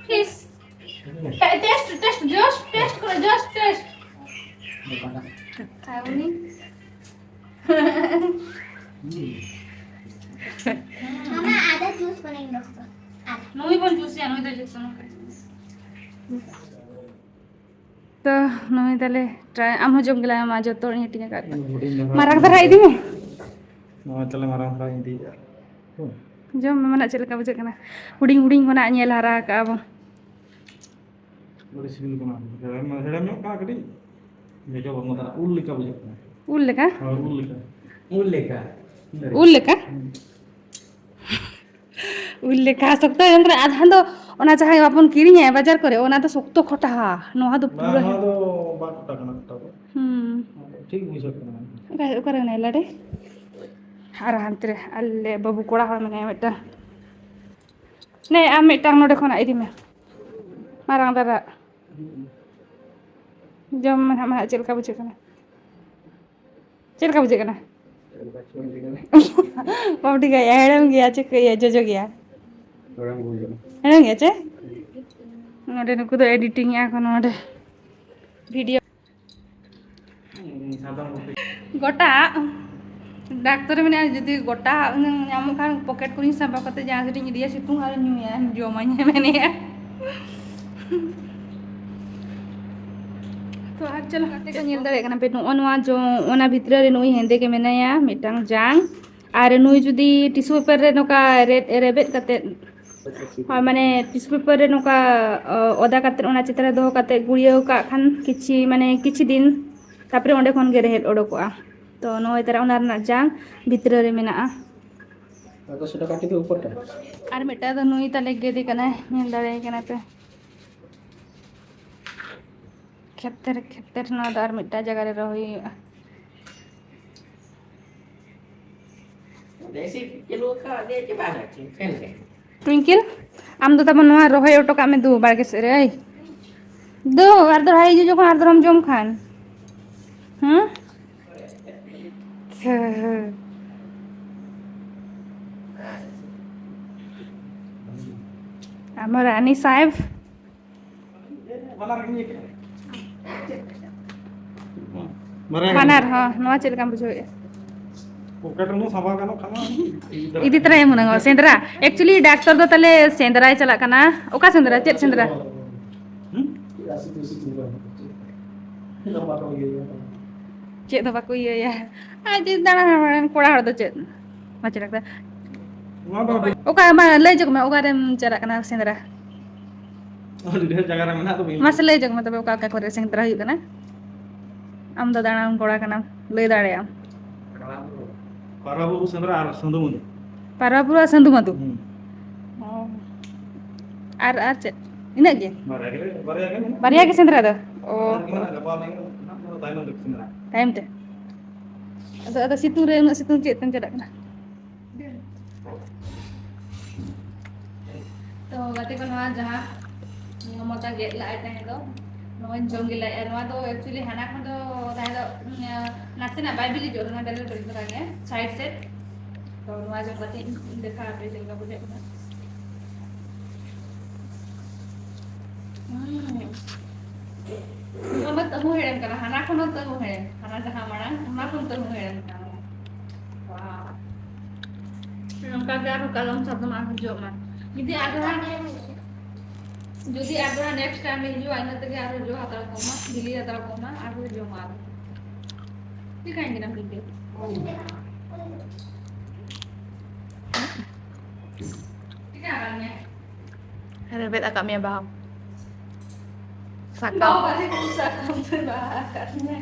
ᱯᱤᱥ᱾ ᱴᱮ-, ᱴᱮᱥᱴ, ᱴᱮᱥᱴ, ᱡᱚᱥ ᱴᱮᱥᱴ ᱠᱚᱨᱚ, ᱡᱚᱥ ᱴᱮᱥᱴ᱾ ᱟᱨ ᱩᱱᱤ? ᱢᱟᱢᱟ, ᱟᱫᱟ ᱡᱩᱥ ᱵᱟᱱᱟᱭ ᱫᱚ᱾ ᱱᱩᱭ ᱵᱚᱱ ᱡᱩᱥ ᱭᱟ, ᱱᱩᱭ ᱫᱚ ᱡᱩᱥ ᱥᱟᱱᱟ ᱠᱟᱱᱟ᱾ ᱛᱚ, ᱱᱩᱭ ᱛᱟᱦᱞᱮ try, ᱟᱢ ᱦᱚᱸ ᱡᱚᱢ ᱜᱮᱞᱟᱭ ᱢᱟ, ᱡᱚᱛᱚ ᱦᱚᱲᱤᱧ ᱦᱟᱹᱴᱤᱧ ᱟᱠᱟᱫ ᱠᱚᱣᱟ᱾ ᱦᱩᱰᱤᱧ ᱫᱷᱟᱨᱟ ᱢᱟᱨᱟᱝ ᱫᱷᱟᱨᱟ ᱤᱫᱤ ᱢᱮ᱾ ᱱᱚᱣᱟ ᱛᱟᱦᱞᱮ ᱢᱟᱨᱟᱝ ᱫᱷᱟᱨᱟᱧ ᱤᱫᱤᱭᱮᱫᱼᱟ᱾ ᱦᱩᱸ᱾ ᱡᱚᱢ ᱢᱮ, ᱢᱟᱱᱮ ᱪᱮᱫ ᱞᱮᱠᱟ ᱵᱩᱡᱷᱟᱹᱜ ᱠᱟᱱᱟ? ᱦᱩᱰᱤᱧ ᱦᱩᱰᱤᱧ ᱠᱷᱚᱱᱟᱜ ᱧᱮᱞ ᱦᱟᱨᱟ ᱟᱠᱟᱜᱼᱟ ᱵᱚᱱ᱾ ᱟᱹᱰᱤ ᱥᱤᱵᱤᱞ ᱠᱟᱱᱟ᱾ ᱦᱮᱲᱮᱢ, ᱦᱮᱲᱮᱢ ᱧᱚᱜ ᱠᱟᱱᱟ ᱠᱟᱹᱴᱤᱡ᱾ ᱡᱚᱡᱚ ᱵᱟᱹᱱᱩᱜ ᱫᱟᱨᱟ, ᱩᱞ ᱞᱮᱠᱟ ᱵᱩᱡᱷᱟᱹᱜ ᱠᱟᱱᱟ᱾ ᱩᱞ ᱞᱮᱠᱟ? ᱦᱳᱭ, ᱩᱞ ᱞᱮᱠᱟ᱾ ᱩᱞ ᱞᱮᱠᱟ? ᱩᱞ ᱞᱮᱠᱟ? ᱦᱩᱸ᱾ ᱩᱞ ᱞᱮᱠᱟ ᱥᱚᱠᱛᱚ ᱟᱸᱡᱚᱢ ᱠᱟᱱᱟ᱾ ᱟᱫᱷᱟᱱ ᱫᱚ ᱚᱱᱟ ᱡᱟᱦᱟᱸ ᱵᱟᱵᱚᱱ ᱠᱤᱨᱤᱧᱟ ᱵᱟᱡᱟᱨ ᱠᱚᱨᱮ, ᱚᱱᱟ ᱫᱚ ᱥᱚᱠᱛᱚ ᱠᱷᱚᱴᱟᱣᱟ᱾ ᱱᱚᱣᱟ ᱫᱚ ᱵᱟᱝ, ᱯᱩᱨᱟᱹ ᱱᱚᱣᱟ ᱫᱚ ᱵᱟᱝ ᱠᱷᱚᱴᱟ ᱠᱟᱱᱟ, ᱠᱷᱚᱴᱟ ᱫᱚ᱾ ᱦᱩᱸ᱾ ᱴᱷᱤᱠ ᱵᱩᱡᱷᱟᱹᱜ ᱠᱟᱱᱟ᱾ ᱚᱠᱟ-, ᱚᱠᱟᱨᱮ ᱢᱮᱱᱟᱭᱟ ᱞᱟᱰᱮ? ᱟᱨ ᱦᱟᱱᱛᱮ ᱨᱮ ᱟᱞᱮ ᱵᱟᱹᱵᱩ ᱠᱚᱲᱟ ᱦᱚᱲ ᱢᱮᱱᱟᱭᱟ ᱢᱤᱫᱴᱟᱝ᱾ ᱱᱮ, ᱟᱢ ᱢᱤᱫᱴᱟᱝ ᱱᱚᱰᱮ ᱠᱷᱚᱱᱟᱜ ᱤᱫᱤ ᱢᱮ᱾ ᱢᱟᱨᱟᱝ ᱫᱷᱟᱨᱟ᱾ ᱡᱚᱢ ᱢᱮ ᱱᱟᱦᱟᱜ, ᱢᱟ ᱱᱟᱦᱟᱜ ᱪᱮᱫ ᱞᱮᱠᱟ ᱵᱩᱡᱷᱟᱹᱜ ᱠᱟᱱᱟ? ᱪᱮᱫ ᱞᱮᱠᱟ ᱵᱩᱡᱷᱟᱹᱜ ᱠᱟᱱᱟ? ᱵᱟᱢ ᱴᱷᱤᱠᱟᱹᱭᱟ, ᱦᱮᱲᱮᱢ ᱜᱮᱭᱟ, ᱪᱤᱠᱟᱹᱭᱟ, ᱡᱚᱡᱚ ᱜᱮᱭᱟ? ᱦᱮᱲᱮᱢ ᱜᱮ ᱵᱩᱡᱷᱟᱹᱜ ᱠᱟᱱᱟ᱾ ᱦᱮᱲᱮᱢ ᱜᱮᱭᱟ ᱪᱮ? ᱱᱚᱰᱮ ᱱᱩᱠᱩ ᱫᱚ editing ᱮᱜᱼᱟ ᱠᱚ ᱱᱚᱰᱮ video᱾ ᱜᱚᱴᱟ ᱰᱟᱠᱛᱚᱨ ᱢᱮᱱᱟ ᱡᱩᱫᱤ ᱜᱚᱴᱟ ᱧᱟᱢᱚᱜ ᱠᱷᱟᱱ ᱯᱚᱠᱮᱴ ᱠᱚᱨᱮᱧ ᱥᱟᱵᱟ ᱠᱟᱛᱮ ᱡᱟᱦᱟᱸ ᱥᱮᱫ ᱤᱧ ᱤᱫᱤᱭᱟ, ᱥᱤᱛᱩᱝ ᱟᱨ ᱧᱩᱭᱟ, ᱡᱚᱢᱟᱧ ᱢᱮᱱᱮᱜᱼᱟ᱾ ᱛᱚ ᱟᱨ ᱪᱚᱞᱚ ᱜᱟᱛᱮ ᱠᱚ ᱧᱮᱞ ᱫᱟᱲᱮᱭᱟᱜ ᱠᱟᱱᱟ ᱯᱮ, ᱱᱚᱜᱼᱚ ᱱᱚᱣᱟ ᱡᱚ-, ᱚᱱᱟ ᱵᱷᱤᱛᱨᱤ ᱨᱮ ᱱᱩᱭ ᱦᱮᱸᱫᱮ ᱜᱮ ᱢᱮᱱᱟᱭᱟ ᱢᱤᱫᱴᱟᱝ ᱡᱟᱝ᱾ ᱟᱨ ᱱᱩᱭ ᱡᱩᱫᱤ tissue paper ᱨᱮ ᱱᱚᱝᱠᱟ ᱨᱮᱫ-, ᱨᱮᱵᱮᱫ ᱠᱟᱛᱮ, ᱦᱳᱭ, ᱢᱟᱱᱮ tissue paper ᱨᱮ ᱱᱚᱝᱠᱟ, ᱚ, ᱚᱫᱟ ᱠᱟᱛᱮ ᱚᱱᱟ ᱪᱮᱛᱟᱱ ᱨᱮ ᱫᱚᱦᱚ ᱠᱟᱛᱮ ᱜᱩᱲᱭᱟᱹᱣ ᱠᱟᱜ ᱠᱷᱟᱱ ᱠᱤᱪᱷᱤ, ᱢᱟᱱᱮ ᱠᱤᱪᱷᱤ ᱫᱤᱱ, ᱛᱟᱯᱚᱨᱮ ᱚᱸᱰᱮ ᱠᱷᱚᱱ ᱜᱮ ᱨᱮᱦᱮᱫ ᱚᱰᱚᱠᱚᱜᱼᱟ᱾ ᱛᱚ ᱱᱚᱜᱼᱚᱭ ᱛᱟᱨᱟ ᱚᱱᱟ ᱨᱮᱱᱟᱜ ᱡᱟᱝ ᱵᱷᱤᱛᱨᱤ ᱨᱮ ᱢᱮᱱᱟᱜᱼᱟ᱾ ᱟᱫᱚ ᱥᱮᱴᱟ ᱠᱟᱹᱴᱤᱡ ᱫᱚ ᱩᱯᱚᱨ ᱴᱟ᱾ ᱟᱨ ᱢᱤᱫᱴᱟᱝ ᱫᱚ ᱱᱩᱭ ᱛᱟᱞᱮ ᱜᱮᱫᱮ ᱠᱟᱱᱟᱭ, ᱧᱮᱞ ᱫᱟᱲᱮᱭᱟᱭ ᱠᱟᱱᱟ ᱯᱮ᱾ ᱠᱷᱮᱛᱮᱨ ᱠᱷᱮᱛᱮᱨ, ᱱᱚᱣᱟ ᱫᱚ ᱟᱨ ᱢᱤᱫᱴᱟᱝ ᱡᱟᱭᱜᱟ ᱨᱮ ᱨᱚᱦᱚᱭ ᱦᱩᱭᱩᱜᱼᱟ᱾ ᱮᱥᱤ ᱪᱟᱹᱞᱩ ᱟᱠᱟᱫ ᱜᱮ ᱪᱮ ᱵᱟᱝ ᱟᱨᱠᱤ, ᱯᱷᱮᱱ ᱜᱮ᱾ ᱴᱩᱭᱤᱝᱠᱤᱞ, ᱟᱢ ᱫᱚ ᱛᱟᱵᱚᱱ ᱱᱚᱣᱟ ᱨᱚᱦᱚᱭ ᱦᱚᱴᱚ ᱠᱟᱜ ᱢᱮ ᱫᱩ ᱵᱟᱲᱜᱮ ᱥᱮᱫ ᱨᱮ᱾ ᱟᱹᱭ ᱫᱩ, ᱟᱨ ᱫᱚᱦᱲᱟ ᱦᱤᱡᱩᱜ ᱡᱚᱠᱷᱚᱱ ᱟᱨ ᱫᱚᱦᱲᱟᱢ ᱡᱚᱢ ᱠᱷᱟᱱ᱾ ᱦᱮᱸ? ᱟᱪᱪᱷᱟ᱾ ᱟᱢᱟᱨ ᱨᱟᱱᱤ ᱥᱟᱦᱮᱵ᱾ ᱵᱟᱱᱟᱨ ᱜᱮ ᱤᱭᱟᱹ ᱠᱟᱱᱟ᱾ ᱵᱟᱱᱟᱨ, ᱦᱚᱸ, ᱱᱚᱣᱟ ᱪᱮᱫ ᱞᱮᱠᱟᱢ ᱵᱩᱡᱷᱟᱹᱣᱮᱫᱼᱟ? ᱯᱚᱠᱮᱴ ᱨᱮᱦᱚᱸ ᱥᱟᱢᱵᱟᱣ ᱜᱟᱱᱚᱜ ᱠᱷᱟᱱ ᱢᱟ᱾ ᱤᱫᱤ ᱛᱚᱨᱟᱭᱟ ᱢᱟᱱᱮ ᱥᱮᱸᱫᱽᱨᱟ᱾ Actually, ᱰᱟᱠᱛᱚᱨ ᱫᱚ ᱛᱟᱦᱞᱮ ᱥᱮᱸᱫᱽᱨᱟᱭ ᱪᱟᱞᱟᱜ ᱠᱟᱱᱟ᱾ ᱚᱠᱟ ᱥᱮᱸᱫᱽᱨᱟ? ᱪᱮᱫ ᱥᱮᱸᱫᱽᱨᱟ? ᱦᱩᱸ? ᱪᱮᱫ ᱦᱚᱸ ᱵᱟᱠᱚ ᱤᱭᱟᱹᱭᱟ᱾ ᱟᱨ ᱡᱩᱫᱤ ᱫᱟᱬᱟ ᱠᱚᱲᱟ ᱦᱚᱲ ᱫᱚ ᱪᱮᱫ? ᱢᱟᱪᱮᱫ ᱰᱟᱠᱛᱟᱨ᱾ ᱱᱚᱣᱟ ᱫᱚ ᱚᱠᱟ, ᱢᱟ ᱞᱟᱹᱭ ᱧᱚᱜ ᱢᱮ, ᱚᱠᱟᱨᱮᱢ ᱪᱟᱞᱟᱜ ᱠᱟᱱᱟ ᱥᱮᱸᱫᱽᱨᱟ? ᱟᱹᱰᱤ ᱰᱷᱮᱨ ᱡᱟᱭᱜᱟ ᱨᱮ ᱢᱮᱱᱟᱜ ᱫᱚ ᱵᱟᱹᱧ ᱢᱟᱥᱮ ᱞᱟᱹᱭ ᱧᱚᱜ ᱢᱮ ᱛᱚᱵᱮ, ᱚᱠᱟ ᱚᱠᱟ ᱠᱚᱨᱮ ᱥᱮᱸᱫᱽᱨᱟ ᱦᱩᱭᱩᱜ ᱠᱟᱱᱟ? ᱟᱢ ᱫᱚ ᱫᱟᱬᱟᱱ ᱠᱚᱲᱟ ᱠᱟᱱᱟᱢ, ᱞᱟᱹᱭ ᱫᱟᱲᱮᱭᱟᱜ ᱟᱢ᱾ ᱯᱟᱨᱟ ᱵᱩᱨᱩ ᱥᱮᱸᱫᱽᱨᱟ ᱟᱨ ᱥᱟᱹᱫᱷᱩ ᱢᱟᱹᱫᱷᱩ᱾ ᱯᱟᱨᱟ ᱵᱩᱨᱩ ᱟᱨ ᱥᱟᱹᱫᱷᱩ ᱢᱟᱹᱫᱷᱩ? ᱦᱩᱸ᱾ ᱚ᱾ ᱟᱨ, ᱟᱨ ᱪᱮᱫ? ᱤᱱᱟᱹᱜ ᱜᱮ? ᱵᱟᱨᱭᱟ ᱜᱮ, ᱵᱟᱨᱭᱟ ᱜᱮ ᱢᱮᱱᱟᱜᱼᱟ᱾ ᱵᱟᱨᱭᱟ ᱜᱮ ᱥᱮᱸᱫᱽᱨᱟ ᱫᱚ? ᱚ᱾ ᱟᱨ ᱢᱮᱱᱟᱜᱼᱟ, ᱜᱟᱯᱟ ᱢᱮᱭᱟᱝ ᱱᱟᱜ ᱫᱚ ᱛᱟᱭᱱᱚᱢ ᱛᱮᱠᱚ ᱥᱮᱸᱫᱽᱨᱟ᱾ ᱛᱟᱭᱚᱢ ᱛᱮ? ᱟᱫᱚ, ᱟᱫᱚ ᱥᱤᱛᱩᱝ ᱨᱮ, ᱩᱱᱟᱹᱜ ᱥᱤᱛᱩᱝ ᱪᱮᱫ ᱛᱮᱢ ᱪᱟᱞᱟᱜ ᱠᱟᱱᱟ? ᱛᱚ ᱜᱟᱛᱮ ᱠᱚ, ᱱᱚᱣᱟ ᱡᱟᱦᱟᱸ ᱢᱚᱢᱚᱛᱟ ᱜᱮᱫ ᱞᱟᱜᱼᱟᱭ ᱛᱟᱦᱮᱸ ᱫᱚ, ᱱᱚᱣᱟᱧ ᱡᱚᱢ ᱜᱮ ᱞᱟᱜᱼᱟ᱾ ᱱᱚᱣᱟ ᱫᱚ actually ᱦᱟᱱᱟ ᱠᱷᱚᱱ ᱫᱚ ᱛᱟᱦᱮᱸ ᱫᱚ, ᱩᱸ, ᱱᱟᱥᱮᱱᱟᱜ ᱵᱟᱭ ᱵᱤᱞᱤ ᱡᱚᱜ ᱠᱟᱱᱟ, ᱵᱮᱨᱮᱞ ᱵᱮᱨᱮᱞ ᱫᱷᱟᱨᱟ ᱜᱮ, side side᱾ ᱛᱚ ᱱᱚᱣᱟ ᱡᱚᱢ ᱠᱟᱛᱮ ᱤᱧ ᱫᱮᱠᱷᱟᱣ ᱟᱯᱮ ᱪᱮᱫ ᱞᱮᱠᱟ ᱵᱩᱡᱷᱟᱹᱜ ᱠᱟᱱᱟ᱾ ᱦᱩᱸ᱾ ᱱᱚᱣᱟ ᱢᱟ ᱛᱟᱹᱦᱩ ᱦᱮᱲᱮᱢ ᱠᱟᱱᱟ, ᱦᱟᱱᱟ ᱠᱷᱚᱱ ᱦᱚᱸ ᱛᱟᱹᱦᱩ ᱦᱮᱲᱮᱢ, ᱦᱟᱱᱟ ᱡᱟᱦᱟᱸ ᱢᱟᱲᱟᱝ, ᱚᱱᱟ ᱠᱷᱚᱱ ᱛᱟᱹᱦᱩ ᱦᱮᱲᱮᱢ ᱠᱟᱱᱟ᱾ ᱵᱟᱦ᱾ ᱱᱚᱝᱠᱟ ᱜᱮ ᱟᱨᱦᱚᱸ ᱠᱟᱞᱚᱢ ᱥᱟᱫᱚᱢ ᱟᱨᱦᱚᱸ ᱡᱚᱢᱟ᱾ ᱡᱩᱫᱤ ᱟᱨᱦᱚᱸ, ᱡᱩᱫᱤ ᱟᱨᱦᱚᱸ next time ᱤᱧ ᱦᱤᱡᱩᱜᱼᱟ, ᱤᱱᱟᱹ ᱛᱮᱜᱮ ᱟᱨᱦᱚᱸ ᱡᱚ ᱦᱟᱛᱟᱲ ᱠᱚᱜ ᱢᱟ, ᱵᱤᱞᱤ ᱦᱟᱛᱟᱲ ᱠᱚᱜ ᱢᱟ, ᱟᱨᱦᱚᱸ ᱡᱚᱢᱟ ᱟᱨᱦᱚᱸ᱾ ᱪᱤᱠᱟᱹᱧ ᱠᱟᱱᱟ ᱵᱤᱞᱤ? ᱪᱤᱠᱟᱹ ᱟᱠᱟᱱ ᱢᱮ? ᱨᱮᱵᱮᱫ ᱟᱠᱟᱫ ᱢᱮᱭᱟ ᱵᱟᱦᱟ᱾ ᱥᱟᱠᱟᱢ᱾ ᱵᱟᱵᱟ ᱨᱮ, ᱥᱟᱠᱟᱢ ᱛᱮ ᱵᱟᱦᱟ ᱟᱠᱟᱫ ᱢᱮ᱾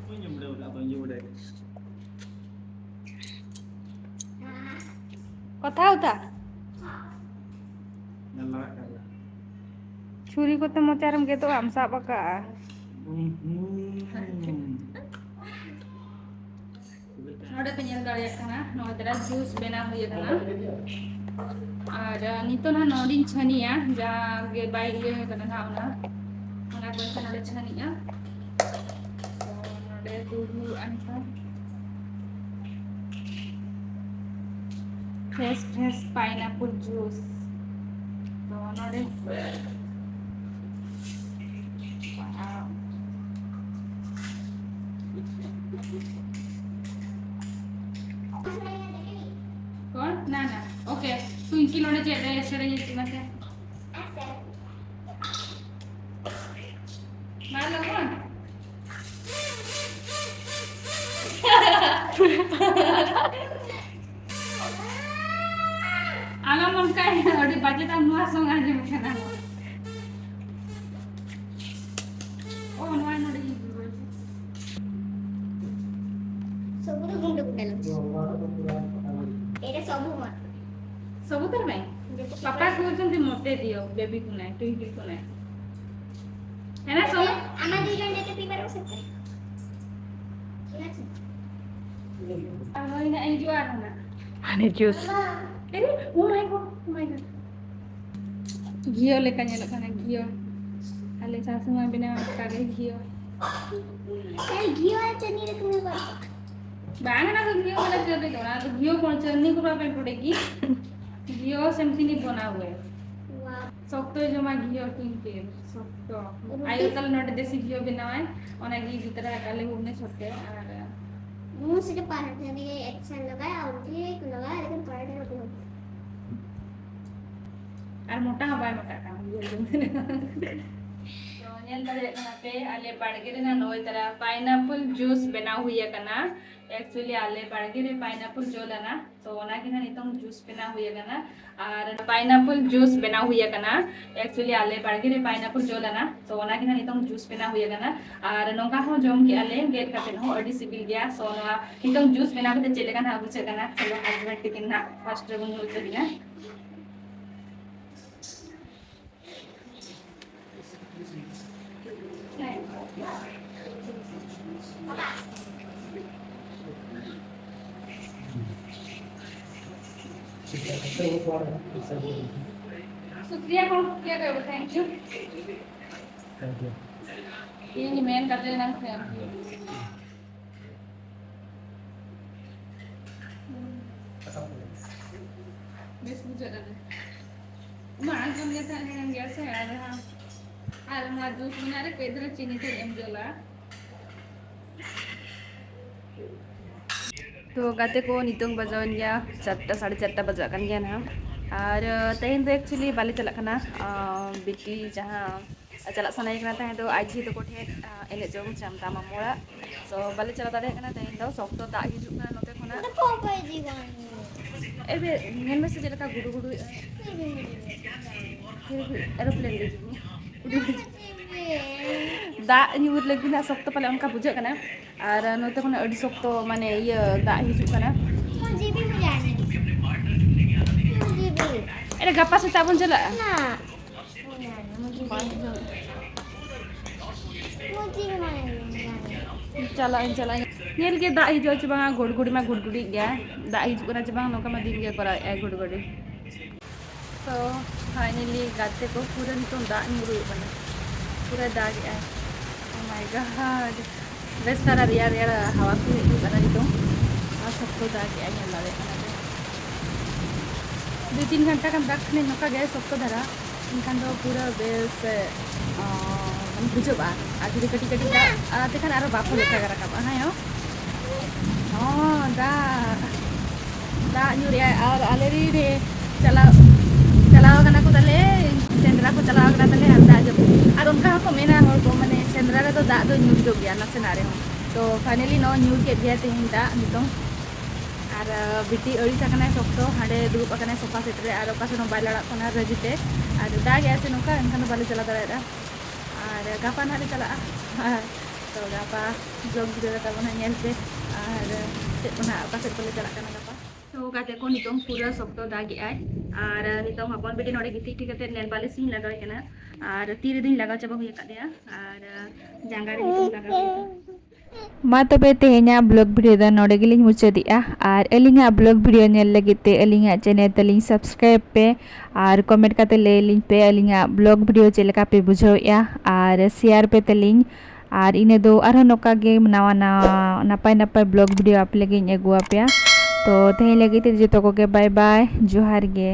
ᱵᱟᱹᱧ ᱡᱚᱢ ᱫᱟᱲᱮ ᱟᱠᱟᱫ, ᱵᱟᱹᱧ ᱡᱚᱢ ᱫᱟᱲᱮ ᱟᱠᱟᱫ᱾ ᱠᱚᱛᱷᱟ ᱩᱛᱟ᱾ ᱧᱮᱞ ᱫᱟᱲᱮᱭᱟᱜ ᱠᱟᱱ ᱜᱮᱭᱟ᱾ ᱪᱷᱩᱨᱤ ᱠᱚᱛᱮ ᱢᱚᱪᱟ ᱨᱮᱢ ᱜᱮᱫᱚᱜᱼᱟ, ᱟᱢ ᱥᱟᱵ ᱟᱠᱟᱜᱼᱟ᱾ ᱩᱸᱦᱩᱸ᱾ ᱥᱤᱵᱤᱞ ᱱᱚᱰᱮ ᱯᱮ ᱧᱮᱞ ᱫᱟᱲᱮᱭᱟᱜ ᱠᱟᱱᱟ, ᱱᱚᱣᱟ ᱫᱟᱨᱟ ᱡᱩᱥ ᱵᱮᱱᱟᱣ ᱦᱩᱭ ᱟᱠᱟᱱᱟ᱾ ᱟᱨ, ᱟᱸ, ᱱᱤᱛᱚᱜ ᱱᱟᱦᱟᱜ ᱱᱚᱰᱮᱧ ᱪᱷᱟᱹᱱᱤᱭᱟ, ᱡᱟᱜᱮ ᱵᱟᱭ ᱤᱭᱟᱹ ᱟᱠᱟᱱᱟ ᱱᱟᱦᱟᱜ ᱚᱱᱟ, ᱚᱱᱟ ᱠᱚ ᱱᱚᱰᱮ ᱪᱷᱟᱹᱱᱤᱜᱼᱟ᱾ ᱛᱚ ᱱᱚᱰᱮ ᱫᱩᱲᱩᱵ ᱟᱱ ᱠᱷᱟᱱ ᱯᱷᱨᱮᱥ ᱯᱷᱨᱮᱥ ᱯᱟᱭᱱᱟᱯᱚᱞ ᱡᱩᱥ᱾ ᱛᱚ ᱱᱚᱰᱮ, wow᱾ ᱠᱚᱱ? ᱱᱟ, ᱱᱟ᱾ Okay, ᱴᱩᱭᱝᱠᱤ ᱱᱚᱰᱮ ᱪᱮᱫ ᱨᱮ ᱥᱮᱨᱮᱧ ᱮ ᱪᱮᱫ ᱱᱟᱥᱮ? ᱢᱟ ᱞᱚᱜᱚᱱ᱾ ᱟᱞᱚᱢ ᱚᱱᱠᱟᱭᱟ, ᱟᱹᱰᱤ ᱵᱟᱡᱮ ᱛᱟᱢ ᱱᱚᱣᱟ song ᱟᱸᱡᱚᱢ ᱠᱟᱱᱟ᱾ ᱳ, ᱱᱚᱣᱟ ᱱᱚᱰᱮ ᱤᱧ ᱨᱚᱲ᱾ ସବୁ ତ ଗୁଣ୍ଡ ଗୁଣ୍ଡ ଲାଗୁଛି। ଏଇଟା ସବୁ ମୋର। ସବୁ ତୋର ପାଇଁ? ଯେତେ ପାପା କହୁଛନ୍ତି ମୋତେ ଦିଅ, ବେବି କୁ ନାହିଁ, ଟୁଇଙ୍କିଲ କୁ ନାହିଁ। ହେଲା ସବୁ? ଆମେ ଦି ଜଣ ଯେତେ ପିଇପାରିବୁ ସେତେ। ଠିକ୍ ଅଛି? ଆଉ ଏଇନା ଏଇ ଯୋଉ ଆଣ ନା। ପାଣି ଜୁସ୍। ଆରେ, oh my God, oh my God। ᱜᱷᱤᱭᱚ ᱞᱮᱠᱟ ᱧᱮᱞᱚᱜ ᱠᱟᱱᱟ, ᱜᱷᱤᱭᱚ᱾ ᱟᱞᱮ ᱥᱟᱥᱩ ᱢᱟ ᱵᱮᱱᱟᱣ ᱚᱱᱠᱟ ᱜᱮ ᱜᱷᱤᱭᱚ᱾ ᱟᱨ ᱜᱷᱤᱭᱚ ᱟᱨ ᱪᱤᱱᱤ ᱨᱮ ᱛᱩᱢᱮ ᱵᱟᱲᱟ᱾ ᱵᱟᱝ, ᱚᱱᱟ ᱫᱚ ᱜᱷᱤᱭᱚ ᱵᱟᱞᱟ ᱪᱤᱱᱤ ᱫᱚ, ᱚᱱᱟ ᱫᱚ ᱜᱷᱤᱭᱚ ᱠᱚ ᱪᱤᱱᱤ ᱠᱚ ᱵᱟᱯᱮ ᱯᱩᱰᱮ ᱜᱤ? ᱜᱷᱤᱭᱚ ᱥᱮᱢᱛᱤ ᱱᱤ ᱵᱚᱱᱟ ᱦᱩᱭ᱾ ᱥᱚᱠᱛᱚ ᱡᱚᱢᱟ ᱜᱷᱤᱭᱚ ᱠᱤᱱᱛᱤ, ᱥᱚᱠᱛᱚ᱾ ᱨᱩᱴᱤ? ᱟᱭᱳ ᱛᱟᱞᱮ ᱱᱚᱰᱮ ᱫᱮᱥᱤ ᱜᱷᱤᱭᱚ ᱵᱮᱱᱟᱣᱟᱭ, ᱚᱱᱟ ᱜᱮ ᱤᱫᱤ ᱛᱚᱨᱟ ᱟᱞᱮ ᱵᱷᱩᱵᱽᱱᱮᱥᱚᱨ ᱛᱮ᱾ ᱟᱨ मुंह से तो पराठा भी एक साथ लगाया और भी एक लगाया, लेकिन पराठा रोटी होती। ᱟᱨ ᱢᱚᱴᱟ ᱦᱚᱸ ᱵᱟᱭ ᱢᱚᱴᱟᱜ ᱠᱟᱱᱟ, ᱵᱩᱡᱷᱟᱹᱣ ᱠᱮᱫᱟᱢ᱾ ᱛᱚ, ᱧᱮᱞ ᱫᱟᱲᱮᱭᱟᱜ ᱠᱟᱱᱟ ᱯᱮ, ᱟᱞᱮ ᱵᱟᱲᱜᱮ ᱨᱮᱱᱟᱜ ᱱᱚᱜᱼᱚᱭ ᱛᱟᱨᱟ pineapple juice ᱵᱮᱱᱟᱣ ᱦᱩᱭ ᱟᱠᱟᱱᱟ᱾ Actually, ᱟᱞᱮ ᱵᱟᱲᱜᱮ ᱨᱮ pineapple ᱡᱚ ᱞᱮᱱᱟ, ᱛᱚ ᱚᱱᱟ ᱜᱮ ᱱᱟᱜ ᱱᱤᱛᱚᱝ juice ᱵᱮᱱᱟᱣ ᱦᱩᱭ ᱟᱠᱟᱱᱟ᱾ ᱟᱨ pineapple juice ᱵᱮᱱᱟᱣ ᱦᱩᱭ ᱟᱠᱟᱱᱟ᱾ Actually, ᱟᱞᱮ ᱵᱟᱲᱜᱮ ᱨᱮ pineapple ᱡᱚ ᱞᱮᱱᱟ, ᱛᱚ ᱚᱱᱟ ᱜᱮ ᱱᱟᱜ ᱱᱤᱛᱚᱝ juice ᱵᱮᱱᱟᱣ ᱦᱩᱭ ᱟᱠᱟᱱᱟ᱾ ᱟᱨ ᱱᱚᱝᱠᱟ ᱦᱚᱸ ᱡᱚᱢ ᱠᱮᱜᱼᱟ ᱞᱮ, ᱜᱮᱫ ᱠᱟᱛᱮᱫ ᱦᱚᱸ ᱟᱹᱰᱤ ᱥᱤᱵᱤᱞ ᱜᱮᱭᱟ᱾ So, ᱱᱚᱣᱟ ᱱᱤᱛᱚᱝ juice ᱵᱮᱱᱟᱣ ᱠᱟᱛᱮ ᱪᱮᱫ ᱞᱮᱠᱟ ᱱᱟᱜ ᱵᱩᱡᱷᱟᱹᱜ ᱠᱟᱱᱟ? ᱪᱚᱞᱚ, husband ᱛᱟᱹᱠᱤᱱ ᱱᱟᱜ first ᱨᱮᱵᱚᱱ ᱧᱩ ᱦᱚᱪᱚ ᱠᱤᱱᱟ᱾ ᱥᱩᱠᱨᱤᱭᱟ ᱠᱚ ᱠᱮᱫ ᱫᱮ, thank you᱾ ᱤᱧ ᱢᱮᱱ ᱠᱟᱛᱮ ᱱᱟᱝ thank you᱾ ᱵᱮᱥ ᱵᱩᱡᱷᱟᱹᱜ ᱠᱟᱱᱟ᱾ ᱢᱟᱲᱟᱝ ᱠᱷᱚᱱ ᱜᱮ ᱛᱟᱦᱮᱸ ᱠᱟᱱ ᱜᱮᱭᱟ ᱥᱮ, ᱟᱨ ᱦᱟᱸᱜ, ᱟᱨ ᱚᱱᱟ ᱡᱩᱥ ᱢᱮᱱᱟᱜ ᱨᱮ ᱠᱟᱹᱡ ᱫᱷᱟᱨᱟ ᱪᱤᱱᱤ ᱛᱮ ᱮᱢ ᱡᱚᱞᱟ᱾ ᱛᱚ ᱜᱟᱛᱮ ᱠᱚ, ᱱᱤᱛᱚᱝ ᱵᱟᱡᱟᱣᱮᱱ ᱜᱮᱭᱟ ᱪᱟᱨᱴᱟ, ᱥᱟᱲᱮ ᱪᱟᱨᱴᱟ ᱵᱟᱡᱟᱜ ᱠᱟᱱ ᱜᱮᱭᱟ ᱱᱟᱦᱟᱜ᱾ ᱟᱨ, ᱟᱸ, ᱛᱮᱦᱮᱧ ᱫᱚ actually ᱵᱟᱞᱮ ᱪᱟᱞᱟᱜ ᱠᱟᱱᱟ᱾ ᱟᱸ, ᱵᱤᱴᱤ ᱡᱟᱦᱟᱸ ᱪᱟᱞᱟᱜ ᱥᱟᱱᱟᱭᱮ ᱠᱟᱱᱟ ᱛᱟᱦᱮᱸ ᱫᱚ ᱟᱡ ᱡᱷᱤ ᱛᱟᱠᱚ ᱴᱷᱮᱱ, ᱟᱸ, ᱮᱱᱮᱡ ᱡᱚᱝ ᱪᱟᱢᱴᱟ ᱢᱟᱢᱚ ᱚᱲᱟᱜ᱾ So ᱵᱟᱞᱮ ᱪᱟᱞᱟᱣ ᱫᱟᱲᱮᱭᱟᱜ ᱠᱟᱱᱟ ᱛᱮᱦᱮᱧ ᱫᱚ, ᱥᱚᱠᱛᱚ ᱫᱟᱜ ᱦᱤᱡᱩᱜ ᱠᱟᱱᱟ ᱱᱚᱛᱮ ᱠᱷᱚᱱᱟᱜ᱾ ᱮ ᱵᱮ, ᱧᱮᱞ ᱢᱮᱥᱮ ᱪᱮᱫ ᱞᱮᱠᱟ ᱜᱩᱰᱩ ᱜᱩᱰᱩᱭᱮᱫ ᱟᱭ᱾ ᱯᱷᱤᱨ ᱵᱷᱤ ᱮᱨᱳᱯᱞᱮᱱ ᱜᱮ ᱦᱤᱡᱩᱜ ᱢᱮ᱾ ᱫᱟᱜ ᱧᱩᱨ ᱞᱟᱹᱜᱤᱫ ᱦᱟᱸᱜ ᱥᱚᱠᱛᱚ ᱯᱟᱞᱮ ᱚᱱᱠᱟ ᱵᱩᱡᱷᱟᱹᱜ ᱠᱟᱱᱟ᱾ ᱟᱨ ᱱᱚᱛᱮ ᱠᱷᱚᱱᱟᱜ ᱟᱹᱰᱤ ᱥᱚᱠᱛᱚ ᱢᱟᱱᱮ ᱤᱭᱟᱹ ᱫᱟᱜ ᱦᱤᱡᱩᱜ ᱠᱟᱱᱟ᱾ ᱮᱱᱮ ᱜᱟᱯᱟ ᱥᱮᱛᱟᱜ ᱵᱚᱱ ᱪᱟᱞᱟᱜᱼᱟ᱾ ᱪᱟᱞᱟᱜ ᱟᱹᱧ, ᱪᱟᱞᱟᱜ ᱟᱹᱧ᱾ ᱧᱮᱞ ᱜᱮ ᱫᱟᱜ ᱦᱤᱡᱩᱜᱼᱟ ᱪᱮ ᱵᱟᱝᱟ, ᱜᱷᱩᱲᱜᱷᱩᱲᱤ ᱢᱟ ᱜᱷᱩᱲᱜᱷᱩᱲᱤᱜ ᱜᱮᱭᱟ᱾ ᱫᱟᱜ ᱦᱤᱡᱩᱜ ᱠᱟᱱᱟ ᱪᱮ ᱵᱟᱝ, ᱱᱚᱝᱠᱟ ᱢᱟ ᱫᱤᱱ ᱜᱮ ᱠᱚᱨᱟᱣᱮᱫᱼᱟᱭ ᱜᱷᱩᱲᱜᱷᱩᱲᱤ᱾ So finally ᱜᱟᱛᱮ ᱠᱚ ᱯᱩᱨᱟᱹ ᱱᱤᱛᱚᱝ ᱫᱟᱜ ᱧᱩᱨᱩᱜ ᱠᱟᱱᱟ, ᱯᱩᱨᱟᱹ ᱫᱟᱜ ᱮᱜᱼᱟᱭ᱾ Oh my God, ᱵᱮᱥ ᱫᱷᱟᱨᱟ ᱨᱮᱭᱟᱲ ᱨᱮᱭᱟᱲ ᱦᱟᱣᱟ ᱠᱚ ᱦᱤᱡᱩᱜ ᱠᱟᱱᱟ ᱱᱤᱛᱚᱝ, ᱟᱨ ᱥᱚᱠᱛᱚ ᱫᱟᱜ ᱮᱜᱼᱟᱭ, ᱧᱮᱞ ᱫᱟᱲᱮᱭᱟᱜ ᱠᱟᱱᱟ ᱯᱮ᱾ ᱫᱩᱭ ᱛᱤᱱ ᱜᱷᱚᱱᱴᱟ ᱜᱟᱱ ᱫᱟᱜ ᱠᱷᱟᱱᱮ ᱱᱚᱝᱠᱟ ᱜᱮ ᱥᱚᱠᱛᱚ ᱫᱷᱟᱨᱟ, ᱮᱱᱠᱷᱟᱱ ᱫᱚ ᱯᱩᱨᱟᱹ ᱵᱮᱥ, ᱟᱸ, ᱢᱟᱱᱮ ᱵᱩᱡᱷᱟᱹᱜᱼᱟ᱾ ᱟᱨ ᱡᱩᱫᱤ ᱠᱟᱹᱴᱤᱡ ᱠᱟᱹᱴᱤᱡ ᱫᱟᱜ, ᱟᱨ ᱛᱮᱠᱷᱟᱱ ᱟᱨᱚ ᱵᱟᱯᱷᱚ ᱞᱮᱠᱟ ᱜᱮ ᱨᱟᱠᱟᱵᱼᱟ᱾ ᱦᱮᱸ, ᱦᱚᱸ, ᱫᱟᱜ, ᱫᱟᱜ ᱧᱩᱨᱮᱜᱼᱟᱭ᱾ ᱟᱨ ᱟᱞᱮ ᱨᱮᱱ ᱪᱟᱞᱟᱣ, ᱪᱟᱞᱟᱣ ᱠᱟᱱᱟ ᱠᱚ ᱛᱟᱞᱮ, ᱥᱮᱸᱫᱽᱨᱟ ᱠᱚ ᱪᱟᱞᱟᱣ ᱠᱟᱱᱟ ᱛᱟᱞᱮ, ᱟᱨ ᱫᱟᱜ ᱡᱟᱹᱯᱩᱫ᱾ ᱟᱨ ᱚᱱᱠᱟ ᱦᱚᱸᱠᱚ ᱢᱮᱱᱟ ᱦᱚᱲ ᱠᱚ, ᱢᱟᱱᱮ, ᱥᱮᱸᱫᱽᱨᱟ ᱨᱮᱫᱚ ᱫᱟᱜ ᱫᱚ ᱧᱩᱨ ᱦᱚᱪᱚᱜ ᱜᱮᱭᱟ ᱱᱟᱥᱮᱱᱟᱜ ᱨᱮᱦᱚᱸ᱾ ᱛᱚ finally ᱱᱚᱜᱼᱚᱭ ᱧᱩᱨ ᱠᱮᱫ ᱜᱮᱭᱟ ᱛᱮᱦᱮᱧ ᱫᱟᱜ ᱱᱤᱛᱚᱝ᱾ ᱟᱨ, ᱟᱸ, ᱵᱤᱴᱤ ᱟᱹᱲᱤᱥ ᱟᱠᱟᱱᱟᱭ ᱥᱚᱠᱛᱚ, ᱦᱟᱸᱰᱮ ᱫᱩᱲᱩᱵ ᱟᱠᱟᱱᱟᱭ sofa set ᱨᱮ, ᱟᱨ ᱚᱠᱟ ᱥᱮᱫ ᱦᱚᱸ ᱵᱟᱭ ᱞᱟᱲᱟᱜ ᱠᱟᱱᱟ ᱨᱟᱹᱜᱤ ᱛᱮ᱾ ᱟᱨ ᱫᱟᱜ ᱮᱜᱼᱟᱭ ᱥᱮ ᱱᱚᱝᱠᱟ, ᱮᱱᱠᱷᱟᱱ ᱫᱚ ᱵᱟᱞᱮ ᱪᱟᱞᱟᱣ ᱫᱟᱲᱮᱭᱟᱜᱼᱟ᱾ ᱟᱨ ᱜᱟᱯᱟ ᱱᱟᱦᱟᱜ ᱞᱮ ᱪᱟᱞᱟᱜᱼᱟ᱾ ᱛᱚ ᱜᱟᱯᱟ vlog video ᱨᱮ ᱛᱟᱵᱚᱱ ᱦᱟᱸᱜ ᱧᱮᱞ ᱯᱮ, ᱟᱨ ᱪᱮᱫ ᱠᱚ ᱱᱟᱦᱟᱜ ᱚᱠᱟ ᱥᱮᱫ ᱠᱚᱞᱮ ᱪᱟᱞᱟᱜ ᱠᱟᱱᱟ ᱜᱟᱯᱟ᱾ ᱛᱚ ᱜᱟᱛᱮ ᱠᱚ, ᱱᱤᱛᱚᱝ ᱯᱩᱨᱟᱹ ᱥᱚᱠᱛᱚ ᱫᱟᱜ ᱮᱜᱼᱟᱭ, ᱟᱨ ᱱᱤᱛᱚᱝ ᱦᱚᱯᱚᱱ ᱵᱤᱴᱤ ᱱᱚᱰᱮ ᱜᱤᱛᱤᱡ ᱴᱷᱤᱠ ᱠᱟᱛᱮ nail polish ᱤᱧ ᱞᱟᱜᱟᱣᱮ ᱠᱟᱱᱟ, ᱟᱨ ᱛᱤ ᱨᱮᱫᱚᱧ ᱞᱟᱜᱟᱣ ᱪᱟᱵᱟ ᱦᱩᱭ ᱟᱠᱟᱫᱮᱭᱟ, ᱟᱨ ᱡᱟᱸᱜᱟ ᱨᱮ ᱱᱤᱛᱚᱝ ᱞᱟᱜᱟᱣ ᱦᱩᱭᱩᱜᱼᱟ᱾ ᱢᱟ ᱛᱚᱵᱮ ᱛᱮᱦᱮᱧᱟᱜ vlog video ᱫᱚ ᱱᱚᱰᱮ ᱜᱮᱞᱤᱧ ᱢᱩᱪᱟᱹᱫᱮᱜᱼᱟ᱾ ᱟᱨ ᱟᱹᱞᱤᱧᱟᱜ vlog video ᱧᱮᱞ ᱞᱟᱹᱜᱤᱫ ᱛᱮ ᱟᱹᱞᱤᱧᱟᱜ channel ᱛᱟᱹᱞᱤᱧ subscribe ᱯᱮ ᱟᱨ comment ᱠᱟᱛᱮ ᱞᱟᱹᱭ ᱟᱹᱞᱤᱧ ᱯᱮ ᱟᱹᱞᱤᱧᱟᱜ vlog video ᱪᱮᱫ ᱞᱮᱠᱟ ᱯᱮ ᱵᱩᱡᱷᱟᱹᱣᱮᱫᱼᱟ᱾ ᱟᱨ share ᱯᱮ ᱛᱟᱹᱞᱤᱧ᱾ ᱟᱨ ᱤᱱᱟᱹ ᱫᱚ ᱟᱨᱦᱚᱸ ᱱᱚᱝᱠᱟ ᱜᱮ ᱱᱟᱣᱟ ᱱᱟᱣᱟ ᱱᱟᱯᱟᱭ ᱱᱟᱯᱟᱭ vlog video ᱟᱯᱮ ᱞᱟᱹᱜᱤᱫ ᱤᱧ ᱟᱹᱜᱩ ᱟᱯᱮᱭᱟ᱾ ᱛᱚ ᱛᱮᱦᱮᱧ ᱞᱟᱹᱜᱤᱫ ᱛᱮ ᱡᱚᱛᱚ ᱠᱚᱜᱮ bye bye, ᱡᱚᱦᱟᱨ ᱜᱮ᱾